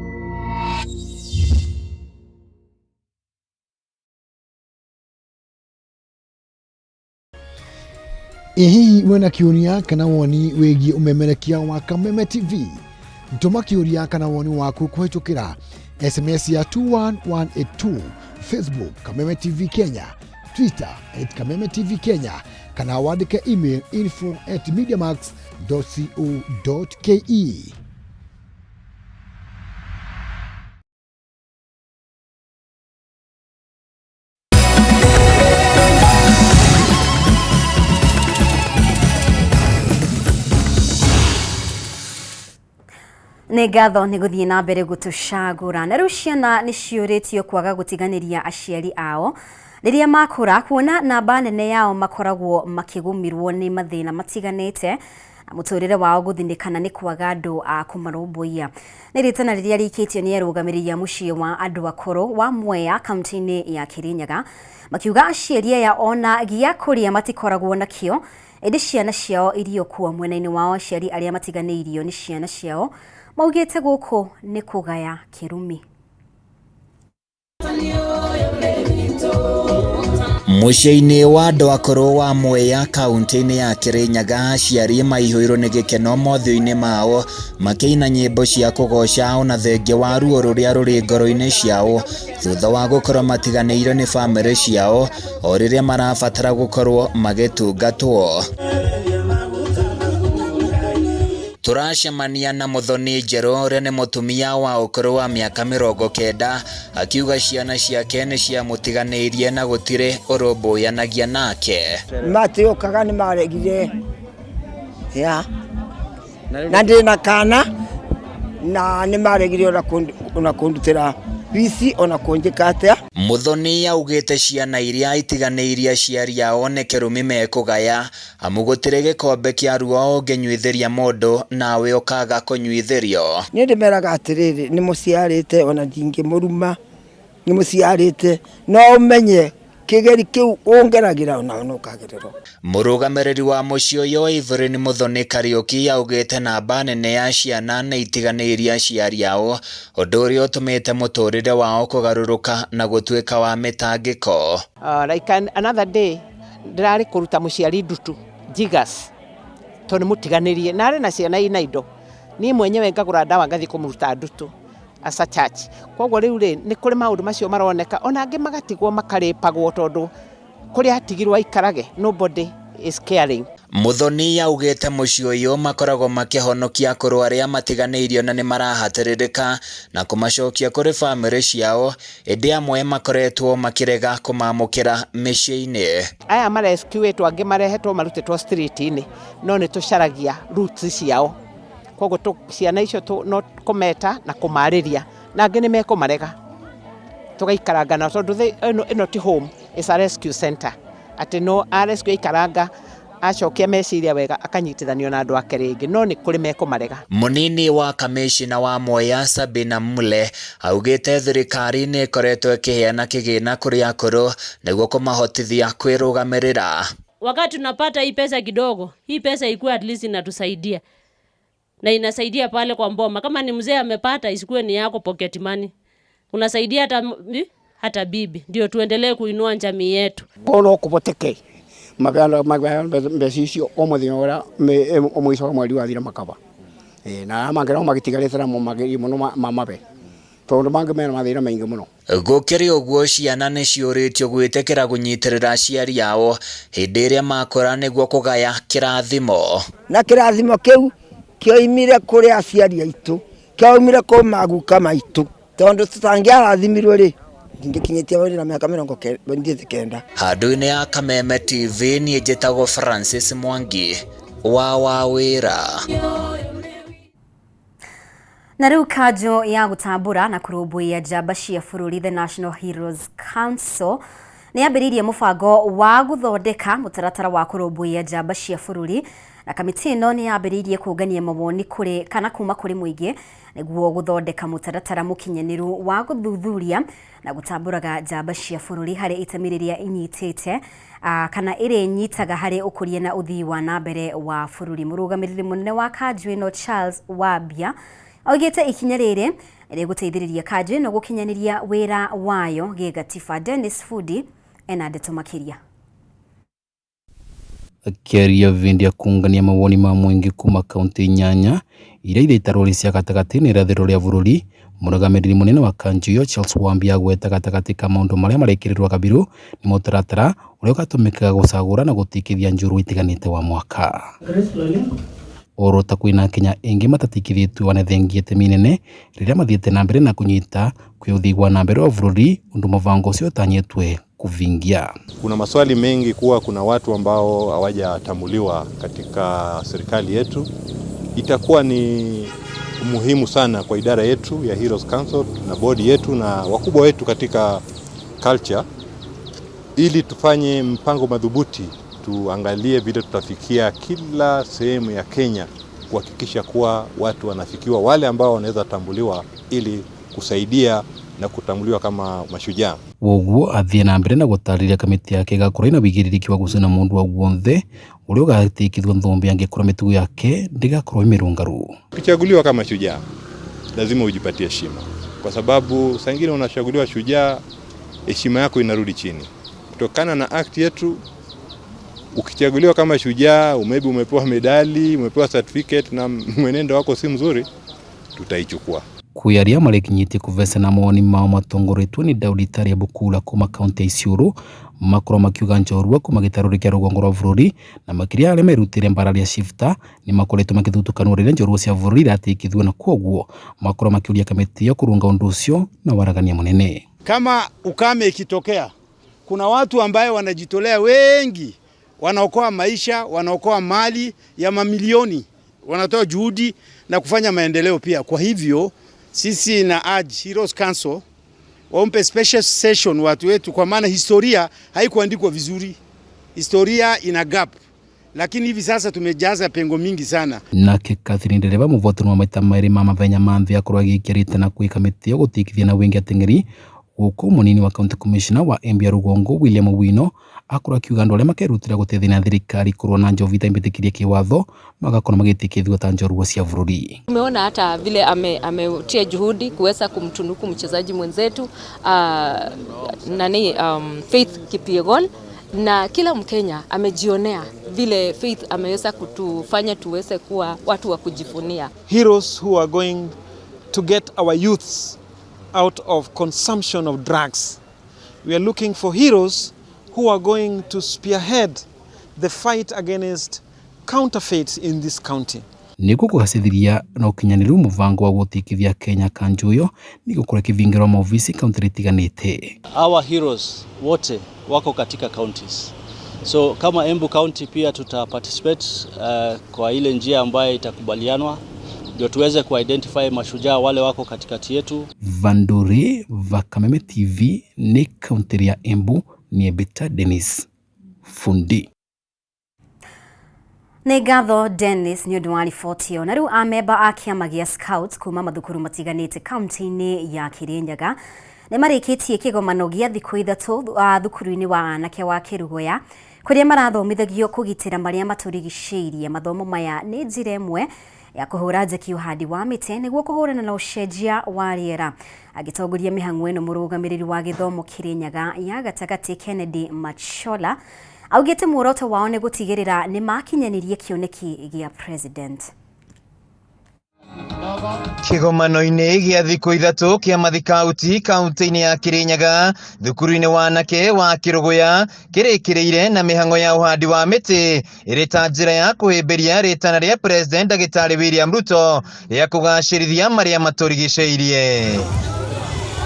Ĩ hihi wĩna kĩũria kana woni wĩgiĩ ũmemerekia wa Kameme TV? Tũma kĩũria kana woni waku kũhĩtũkĩra SMS ya 21182, Facebook Kameme TV Kenya, Twitter at Kameme TV Kenya, kana wandĩke email info@mediamax.co.ke. Nĩ ngatho nĩ gũthiĩ na mbere gũtũcagũra. Na rĩu ciana nĩ ciũrĩtio kwaga gũtiganĩria aciari ao rĩrĩa makũra, kuona namba nene yao makoragwo makĩgũmĩrwo nĩ mathĩna matiganĩte na mũtũrĩre wao gũthinĩkana nĩ kwaga andũ a kũmarũmbũiya. Nĩ rĩtana rĩrĩa rĩikĩtio nĩ arũgamĩrĩri a mũciĩ wa andũ akũrũ wa Mwea kaunti-inĩ ya Kirinyaga, makiuga aciari aya ona gĩa kũrĩa matikoragwo nakĩo, ĩndĩ ciana ciao irio kuo. Mwena-inĩ wao aciari arĩa matiganĩirio nĩ ciana ciao maugĩte gũkũ nĩ kũgaya kĩrumi. Mũciĩ-inĩ wa andũ akũrũ wa Mwea kaunti-inĩ ya Kirinyaga, aciari maihũirwo nĩ gĩkeno mothiũ-inĩ mao makĩina nyĩmbo cia kũgoca ona thengia wa ruo rũrĩa rũrĩ ngoro-inĩ ciao thutha wa gũkorwo matiganĩirio nĩ bamĩrĩ ciao o rĩrĩa marabatara gũkorwo magĩtungatwo. Tũracemania na Muthoni Njerũ ũrĩa nĩ mũtumia wa ũkũrũ wa mĩaka 90 akiuga ciana ciake nĩ ciamũtiganĩirie na gũtirĩ ũrũmbũyanagia nake. Matiũkaga nĩ maregire ya na ndĩ na kana na nĩ maregire ona kũndutĩra bici ona kũnjĩka atĩa. Muthoni augĩte ciana iria itiganĩirie aciari ao nĩ kĩrumi mekũgaya amu gũtirĩ gĩkombe kĩa ruo ũngĩnyuithĩria mũndũ nawe ũkaga kũnyuithĩrio. Niĩ ndĩmeraga atĩrĩrĩ, nĩ mũciarĩte ona ndingĩmũruma, nĩ mũciarĩte no ũmenye kĩgeri kĩu ũngeragĩra ona no ũkagererwo. Mũrũgamĩrĩri wa mũciĩ ũyũ Evelyn Muthoni Kariũki augĩte namba nene ya ciana nĩ itiganĩirie aciari ao, ũndũ ũrĩa ũtũmĩte mũtũrĩre wao kũgarũrũka na gũtuĩka wa mĩtangĩko. Like another day ndĩrarĩ kũruta mũciari ndutu jiggers tondũ nĩ mũtiganĩrie na arĩ na ciana ina indo, niĩ mwenyewe ngagũra ndawa ngathiĩ kũmũruta ndutu as a church. Koguo rĩu rĩ nĩ kũrĩ maũndũ macio maroneka ona angĩ magatigwo makarĩpagwo tondũ kũrĩa atigirwo aikarage nobody is caring. Muthoni augĩte mũciĩ ũyũ makoragwo makĩhonokia akũrũ arĩa matiganĩirio na nĩmarahatĩrĩrĩka na kũmacokia kũrĩ bamĩrĩ ciao, ĩndĩ amwe makoretwo makĩrega kũmamũkĩra mĩciĩ-inĩ. Aya marescuĩtwo angĩ marehetwo marutĩtwo street-inĩ no nĩ tũcaragia roots ciao, koguo ciana icio no kũmeta na kũmarĩria na angĩ nĩ mekũmarega tũgaikaranga nao tondũ ĩno ti home, it's a rescue center, atĩ no a rescue aikaranga acokia meciria wega akanyitithanio na andũ ake rĩngĩ no nĩ kũrĩ mekũmarega. Mũnini wa kamĩcina wa Mwea Sabina Mule augĩte thirikari nĩ ĩkoretwo ĩkĩheana kĩgĩna kũrĩ akũrũ nĩguo kũmahotithia kwĩrũgamĩrĩra. Wakati tunapata hii pesa kidogo, hii pesa ikuwe at least inatusaidia na inasaidia pale kwa mboma. Kama ni mzee amepata, isikuwe ni yako pocket money. Unasaidia hata bibi, ndio tuendelee kuinua jamii yetu. No kũhoteke mabeana mbeca icio o mũthenya ũrĩa mũico wa mweri wathira makaba na arĩa mangĩ nao magĩtigarĩte namo magerie mũno mamabe tondũ mangĩ mena mathĩna maingĩ mũno. Gũkĩrĩ ũguo, ciana nĩ ciũrĩtio gwĩtĩkĩra kũnyitĩrĩra aciari ao hĩndĩ ĩrĩa makũra nĩguo kũgaya kĩrathimo. Na kĩrathimo kĩu kĩoimire kũrĩ aciari aitũ, kĩoimire kũ maguka maitũ, tondũ tũtangĩarathimirwo rĩ, ndingĩkinyĩtie wĩra na mĩaka 99. Handũ-inĩ ya Kameme TV, niĩ njĩtagwo Francis Mwangi wa Wawĩra. Na rĩu kanjũ ya gũtambũra na kũrũmbũiya njamba cia bũrũri, The National Heroes Council, nĩ yambĩrĩirie mũbango wa gũthondeka mũtaratara wa kũrũmbũiya njamba cia bũrũri, na kamĩtĩ ĩno nĩ yambĩrĩirie kũngania mawoni kũrĩ kana kuma kũrĩ mũingĩ nĩguo gũthondeka mũtaratara mũkinyanĩru wa gũthuthuria na gũtambũraga njamba cia bũrũri harĩ itemi rĩrĩa inyitĩte kana ĩrĩa inyitaga harĩ ũkũria na ũthii wa na mbere wa bũrũri. Mũrũgamĩrĩri mũnene wa kanjũ ĩno, Charles Wambia, oigĩte ikinya rĩrĩ rĩgũteithĩrĩria kanjũ ĩno gũkinyanĩria wĩra wayo gĩgatiba. Dennis Fudi ena ndeto makĩria. Akĩaria vindi ya kũngania mawoni ma mũingĩ kuma kaunti 8 iria ithitarwo cia gatagatĩ na irathĩro rĩa bũrũri, mũrũgamĩrĩri mũnene wa kanjũ ĩyo, Charles Wambia, agweta gatagatĩ ka maũndũ marĩa marekĩrĩrwo kabiru nĩ mũtaratara ũrĩa ũgatũmĩkaga gũcagũra na gũtikithia njorua itiganĩte wa mwaka. Oro ta kwĩna Kenya ĩngĩ matatikithĩtio wanathengia itemi inene rĩrĩa mathiĩte na mbere na kũnyita kwĩ ũthii wa na mbere wa bũrũri, ũndũ mũbango ũcio ũtanyĩtwe kuvingia. Kuna maswali mengi kuwa kuna watu ambao hawajatambuliwa katika serikali yetu. Itakuwa ni muhimu sana kwa idara yetu ya Heroes Council na bodi yetu na wakubwa wetu katika culture, ili tufanye mpango madhubuti, tuangalie vile tutafikia kila sehemu ya Kenya kuhakikisha kuwa watu wanafikiwa, wale ambao wanaweza tambuliwa ili kusaidia na kutambuliwa kama mashujaa. Woguo athie na mbere na gũtarĩria kamĩtĩ yake ĩgakorwo ĩna wĩigĩrĩrĩki wa gũcina mũndũ o wothe ũrĩa ũgatikithio thũmbĩ angĩkorwo mĩtugo yake ndĩgakorwo ĩ mĩrũngaru. Ukichaguliwa kama shujaa lazima ujipatie heshima, kwa sababu saa ingine unachaguliwa shujaa, heshima yako inarudi chini kutokana na act yetu. Ukichaguliwa kama shujaa, maybe umepewa medali, umepewa certificate na mwenendo wako si mzuri, tutaichukua. Kwĩ arĩa marekinyĩtie kũvecana mawoni mao matongoretwo nĩ Daudi Taria Bukula kuma kaunti ya Isiolo, makorwo makiuga njorua kuma gĩtarũ kĩa rũgongo rwa bũrũri na makĩria arĩa merutĩire mbara rĩa Shifta nĩ makoretwo makĩthutũkanwo rĩrĩa njorua cia bũrũri iratikithio, na kwoguo makorwo makĩũria kamĩtĩ ĩyo kũrũnga ũndũ ũcio na waragania mũnene. Kama ukame ikitokea, kuna watu ambaye wanajitolea wengi, wanaokoa maisha, wanaokoa mali ya mamilioni, wanatoa juhudi na kufanya maendeleo pia. Kwa hivyo sisi na urge Heroes Council waombe special session watu wetu, kwa maana historia haikuandikwa vizuri, historia ina gap, lakini hivi sasa tumejaza pengo mingi sana. Nake Catherine Ndereba, mũvotani wa maita merĩ ma mathenya ma nthĩ, akorwo agĩikĩrĩte na kwĩ kamĩtĩ ĩyo gũtikithia na wingi ateng'eri, gũkũ mũnini wa county commissioner wa Embu ya rũgongo, William Owino, akorwo akiuga andũ arĩa makerutĩra gũteithania na thirikari kũrũa na njovi ĩtambĩtĩkĩrie kĩwatho magakorwo magĩtĩkĩthio ta njorua cia bũrũri. Tumeona hata vile ametia juhudi kuweza kumtunuku mchezaji mwenzetu Faith Kipyegon, na kila Mkenya amejionea vile Faith ameweza kutufanya tuweze kuwa watu wa kujivunia. Heroes who are going to get our youths out of consumption of drugs. We are looking for heroes who are going to spearhead the fight against counterfeits in this county. Nĩguo kũgacĩrithia na ũkinyanĩru mũbango wa gũtikithia Kenya, kanjũ ĩyo nĩ ĩgũkorwo ĩkĩvingĩrwo maofisi kaunti itiganĩte. Our heroes wote wako katika counties. So kama Embu County pia tuta participate kwa ile njia ambayo itakubalianwa ndio tuweze kuidentify mashujaa wale wako katikati yetu. Vanduri va Kameme TV nĩ kaunti ya Embu, nĩ Bita Dennis Fundi. Nĩ ngatho Dennis nĩ ũndũ wa riboti ĩyo. Na rĩu amemba a kĩama gĩa Scouts kuma mathukuru matiganĩte kaunti-inĩ ya Kirinyaga nĩ marĩkĩtie kĩgomano gĩa thikũ 3 thukuru-inĩ wa anake wa Kĩrugoya, Kũrĩa marathomithagio kũgitĩra marĩa matũrigicĩirie. Mathomo maya nĩ njĩra ĩmwe ya kũhũra njeki ũhandi wa mĩtĩ nĩguo kũhũrana na ũcenjia wa rĩera. Agĩtongoria mĩhang'o ĩno, mũrũgamĩrĩri wa gĩthomo Kĩrĩnyaga ya gatagatĩ Kennedy Machola augĩte muoroto wao nĩ gũtigĩrĩra nĩ makinyanĩrie kĩoneki gĩa President. Kĩgomano-inĩ gĩa thikũ 3 kĩa mathikauti kaunti-inĩ ya Kirinyaga, thukuru-inĩ wa anake wa Kĩrũgũya kĩrĩkĩrĩire na mĩhang'o ya ũhandi wa mĩtĩ ĩrĩ ta njĩra ya kũhĩmbĩria rĩtana rĩa President Ndagĩtarĩ William Ruto rĩa kũgacĩrithia marĩa matũrigicĩirie.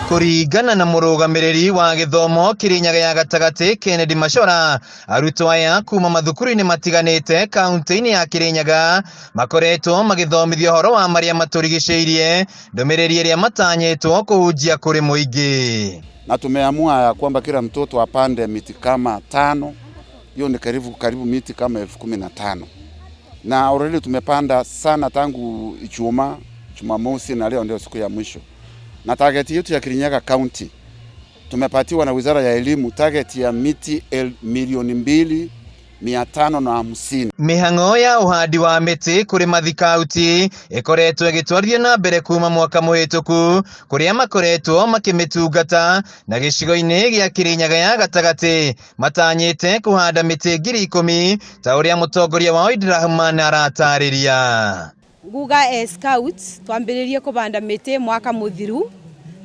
Kũringana na mũrũgamĩrĩri wa gĩthomo Kirinyaga ya gatagatĩ Kennedy Machora, arutwo aya kuma mathukuru-inĩ matiganĩte kaunti-inĩ ya Kirinyaga makoretwo magĩthomithio ũhoro wa marĩa matũrigicĩirie, ndũmĩrĩri ĩrĩa matanyĩtwo kũhunjia kũrĩ mũingĩ. Na tumeamua ya kwamba kila mtoto apande miti kama 5, hiyo ni karibu miti kama 15,000. Na already tumepanda sana tangu Ijumaa, Jumamosi na leo ndio siku ya mwisho. Na target yetu ya Kirinyaga County tumepatiwa na Wizara ya Elimu target ya miti 2,550,000. Mĩhang'o ya ũhandi wa mĩtĩ kũrĩ mathikauti ĩkoretwo ĩgĩtwarithio na mbere kuma mwaka mũhĩtũku, kũrĩa makoretwo makĩmĩtungata na gĩcigo-inĩ gĩa Kirinyaga ya gatagatĩ matanyĩte kũhanda mĩtĩ 10,000 ta ũrĩa mũtongoria wao Idrahman aratarĩria. Nguga e scouts twambĩrĩrie kũbanda mĩtĩ mwaka mũthiru,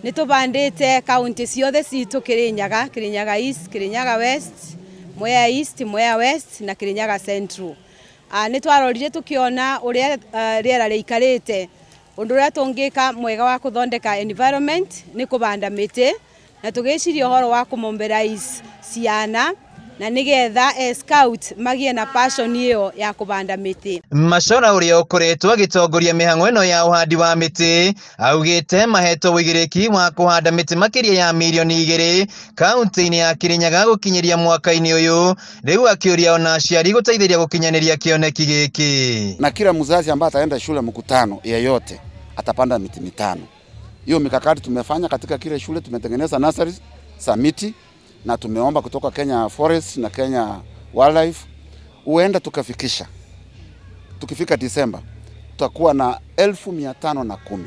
nĩ tũbandĩte kaunti ciothe citũ Kirinyaga, Kirinyaga East, Kirinyaga West, Mwea East, Mwea West na Kirinyaga Central. Nĩ twarorire tũkĩona ũrĩa rĩera rĩikarĩte, ũndũ ũrĩa tũngĩka mwega wa kũthondeka environment nĩ kũbanda mĩtĩ, na tũgĩciria ũhoro wa kũmobilize ciana na nigetha e scout magie na passion iyo ya kubanda miti. Machora uria ukoretwo agitongoria mĩhang'o ĩno ya ũhandi wa mĩtĩ augĩte mahetwo ũigĩrĩki wa kũhanda mĩtĩ makĩria ya 2 milioni kaunti-inĩ ya Kirinyaga gũkinyĩria mwaka-inĩ ũyũ, rĩu akĩũria ona aciari gũteithĩrĩria gũkinyanĩria kĩoneki gĩkĩ. Na kila mzazi ambaye ataenda shule mkutano yeyote atapanda miti 5. Hiyo mikakati tumefanya katika kile shule, tumetengeneza nurseries za miti na tumeomba kutoka Kenya Forest na Kenya Wildlife, huenda tukafikisha, tukifika Disemba tutakuwa na 510,000.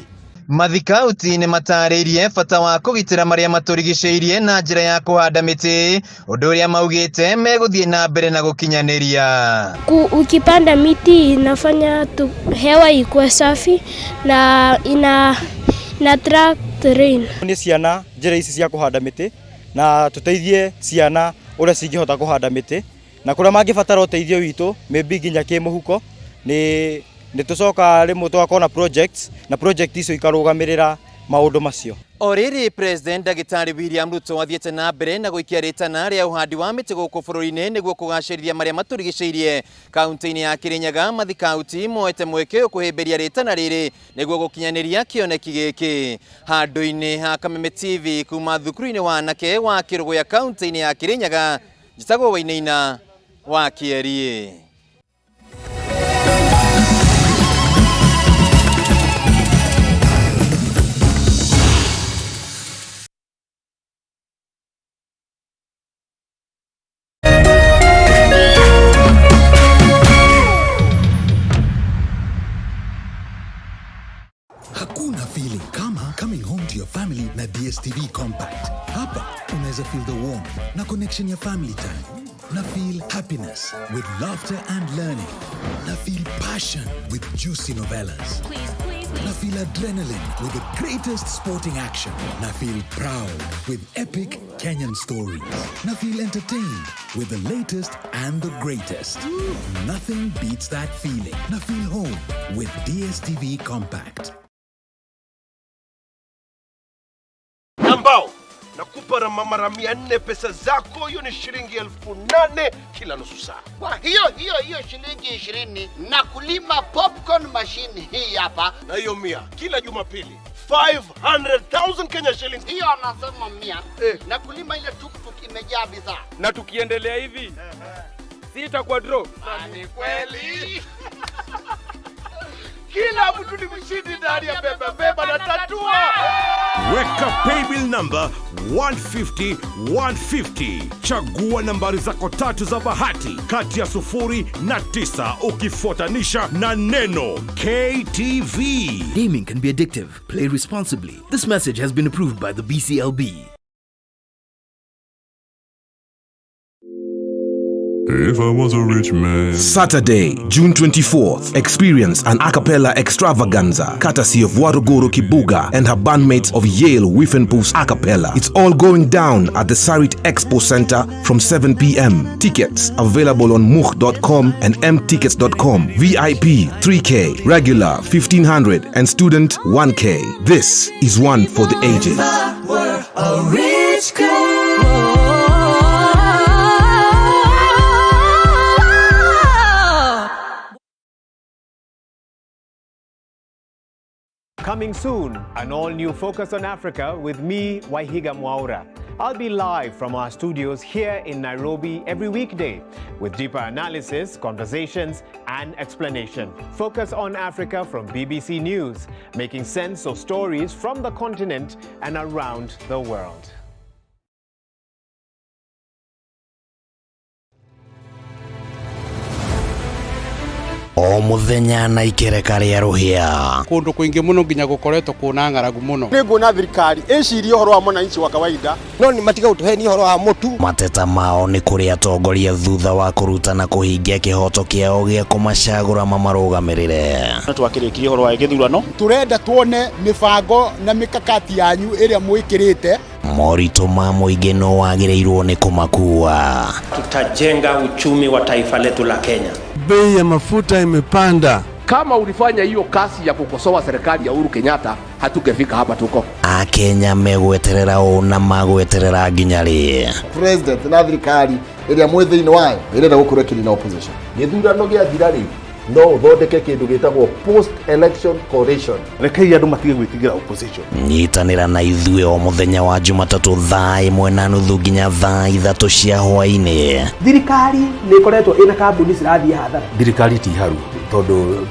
Mathikauti nĩ matarĩirie bata wa kũgitĩra marĩa matũrigicĩirie na njĩra ya kũhanda mĩtĩ, ũndũ ũrĩa maugĩte megũthiĩ na mbere na gũkinyanĩria. Ukipanda miti inafanya hewa ikuwe safi na ina attract rain. Nĩ ciana njĩra ici cia kũhanda mĩtĩ na tuteithie ciana ũrĩa cingĩhota kũhanda mĩtĩ, na kũrĩa mangĩbatara ũteithio witũ maybe nginya kĩmũhuko, nĩ tũcoka rĩmwe tũgakorwo na projects, na project icio ikarũgamĩrĩra maũndũ macio. O rĩrĩ President Ndagĩtarĩ William Ruto athiĩte na mbere na gũikia rĩtana rĩa ũhandi wa mĩtĩ gũkũ bũrũri-inĩ nĩguo kũgacĩrithia marĩa matũrigicĩirie. Kaunti-inĩ ya Kirinyaga mathikauti moete mweke ũyũ kũhĩmbĩria rĩtana rĩrĩ nĩguo gũkinyanĩria kĩoneki gĩkĩ. Handũ-inĩ ha Kameme TV kuma thukuru-inĩ wa anake wa Kĩrũgũya kaunti-inĩ ya Kirinyaga, njĩtagwo Wainaina wa Kĩeriĩ. Hakuna feeling kama coming home to your family na DStv Compact. Hapa unaweza feel the warmth na connection ya family time, na feel happiness with laughter and learning, na feel passion with juicy novellas, na feel adrenaline with the greatest sporting action, na feel proud with epic Kenyan stories, na feel entertained with the latest and the greatest. Nothing beats that feeling. Na feel home with DStv Compact. Ambao nakupa mara 400 pesa zako, hiyo ni shilingi 8,000 kila nusu saa. Kwa hiyo shilingi 20 na kulima popcorn machine hii hapa. Na hiyo 100 kila Jumapili 500,000 Kenya shillings. Hiyo anasema 100 na kulima ile tuktuk imejaa bidhaa. Na tukiendelea hivi sita kwa draw. Ni kweli. Kila mtu ni mshindi ndani ya beba beba na tatua. Weka paybill number 150 150. Chagua nambari zako tatu za bahati kati ya 0 na 9 ukifuatanisha na neno KTV. Gaming can be addictive. Play responsibly. This message has been approved by the BCLB. If I was a rich man. Saturday, June 24th, experience an a cappella extravaganza courtesy of Waruguru Kibuga and her bandmates of Yale Whiffenpoofs A Cappella. It's all going down at the Sarit Expo Center from 7 p.m. Tickets available on much.com and mtickets.com. VIP 3K, regular 1500 and student 1K. This is one for the ages. A rich girl. Coming soon, an all new Focus on Africa with me, Waihiga Mwaura. I'll be live from our studios here in Nairobi every weekday with deeper analysis, conversations, and explanation. Focus on Africa from BBC News, making sense of stories from the continent and around the world. O muthenya na ikereka rĩa rũhĩa. Kundu kwingi muno nginya gukoretwo kuna ng'aragu muno. Nĩ nguona thirikari ĩcirie ũhoro wa mwananchi wa kawaida no nĩ matiga gũtũhenia ũhoro wa mũtu. Mateta mao nĩ kũrĩ atongoria thutha wa kũruta na kũhingia kĩhoto kĩao gĩa kũmacagũra mamarũgamĩrĩre. Twakĩrĩkirie ũhoro wa gĩthurano. Tũrenda tuone mĩbango na mĩkakati yanyu ĩrĩa mwĩkĩrĩte. Moritũ ma mũingĩ no wagĩrĩirwo nĩ kũmakua. Tutajenga uchumi wa taifa letu la Kenya. Bei ya mafuta imepanda. Kama ulifanya hiyo kazi ya kukosoa serikali ya Uhuru Kenyatta, hatungefika hapa tuko. Akenya megweterera ũ na magweterera nginya rĩ? President na thirikari ĩrĩa mwĩ thĩinĩ wayo ĩrenda gũkorwo ĩkĩnina opposition. Gĩthurano gĩathira rĩ, no ũthondeke kĩndũ gĩtagwo post election coalition. Rekei andũ matige gwĩtigĩra opposition. Nyitanĩra na ithuĩ o mũthenya wa Jumatatũ thaa 1:30 nginya thaa 3 cia hwaĩ-inĩ. Thirikari nĩ ĩkoretwo ĩna kambuni cirathiĩ hathara. Thirikari ti haru tondũ.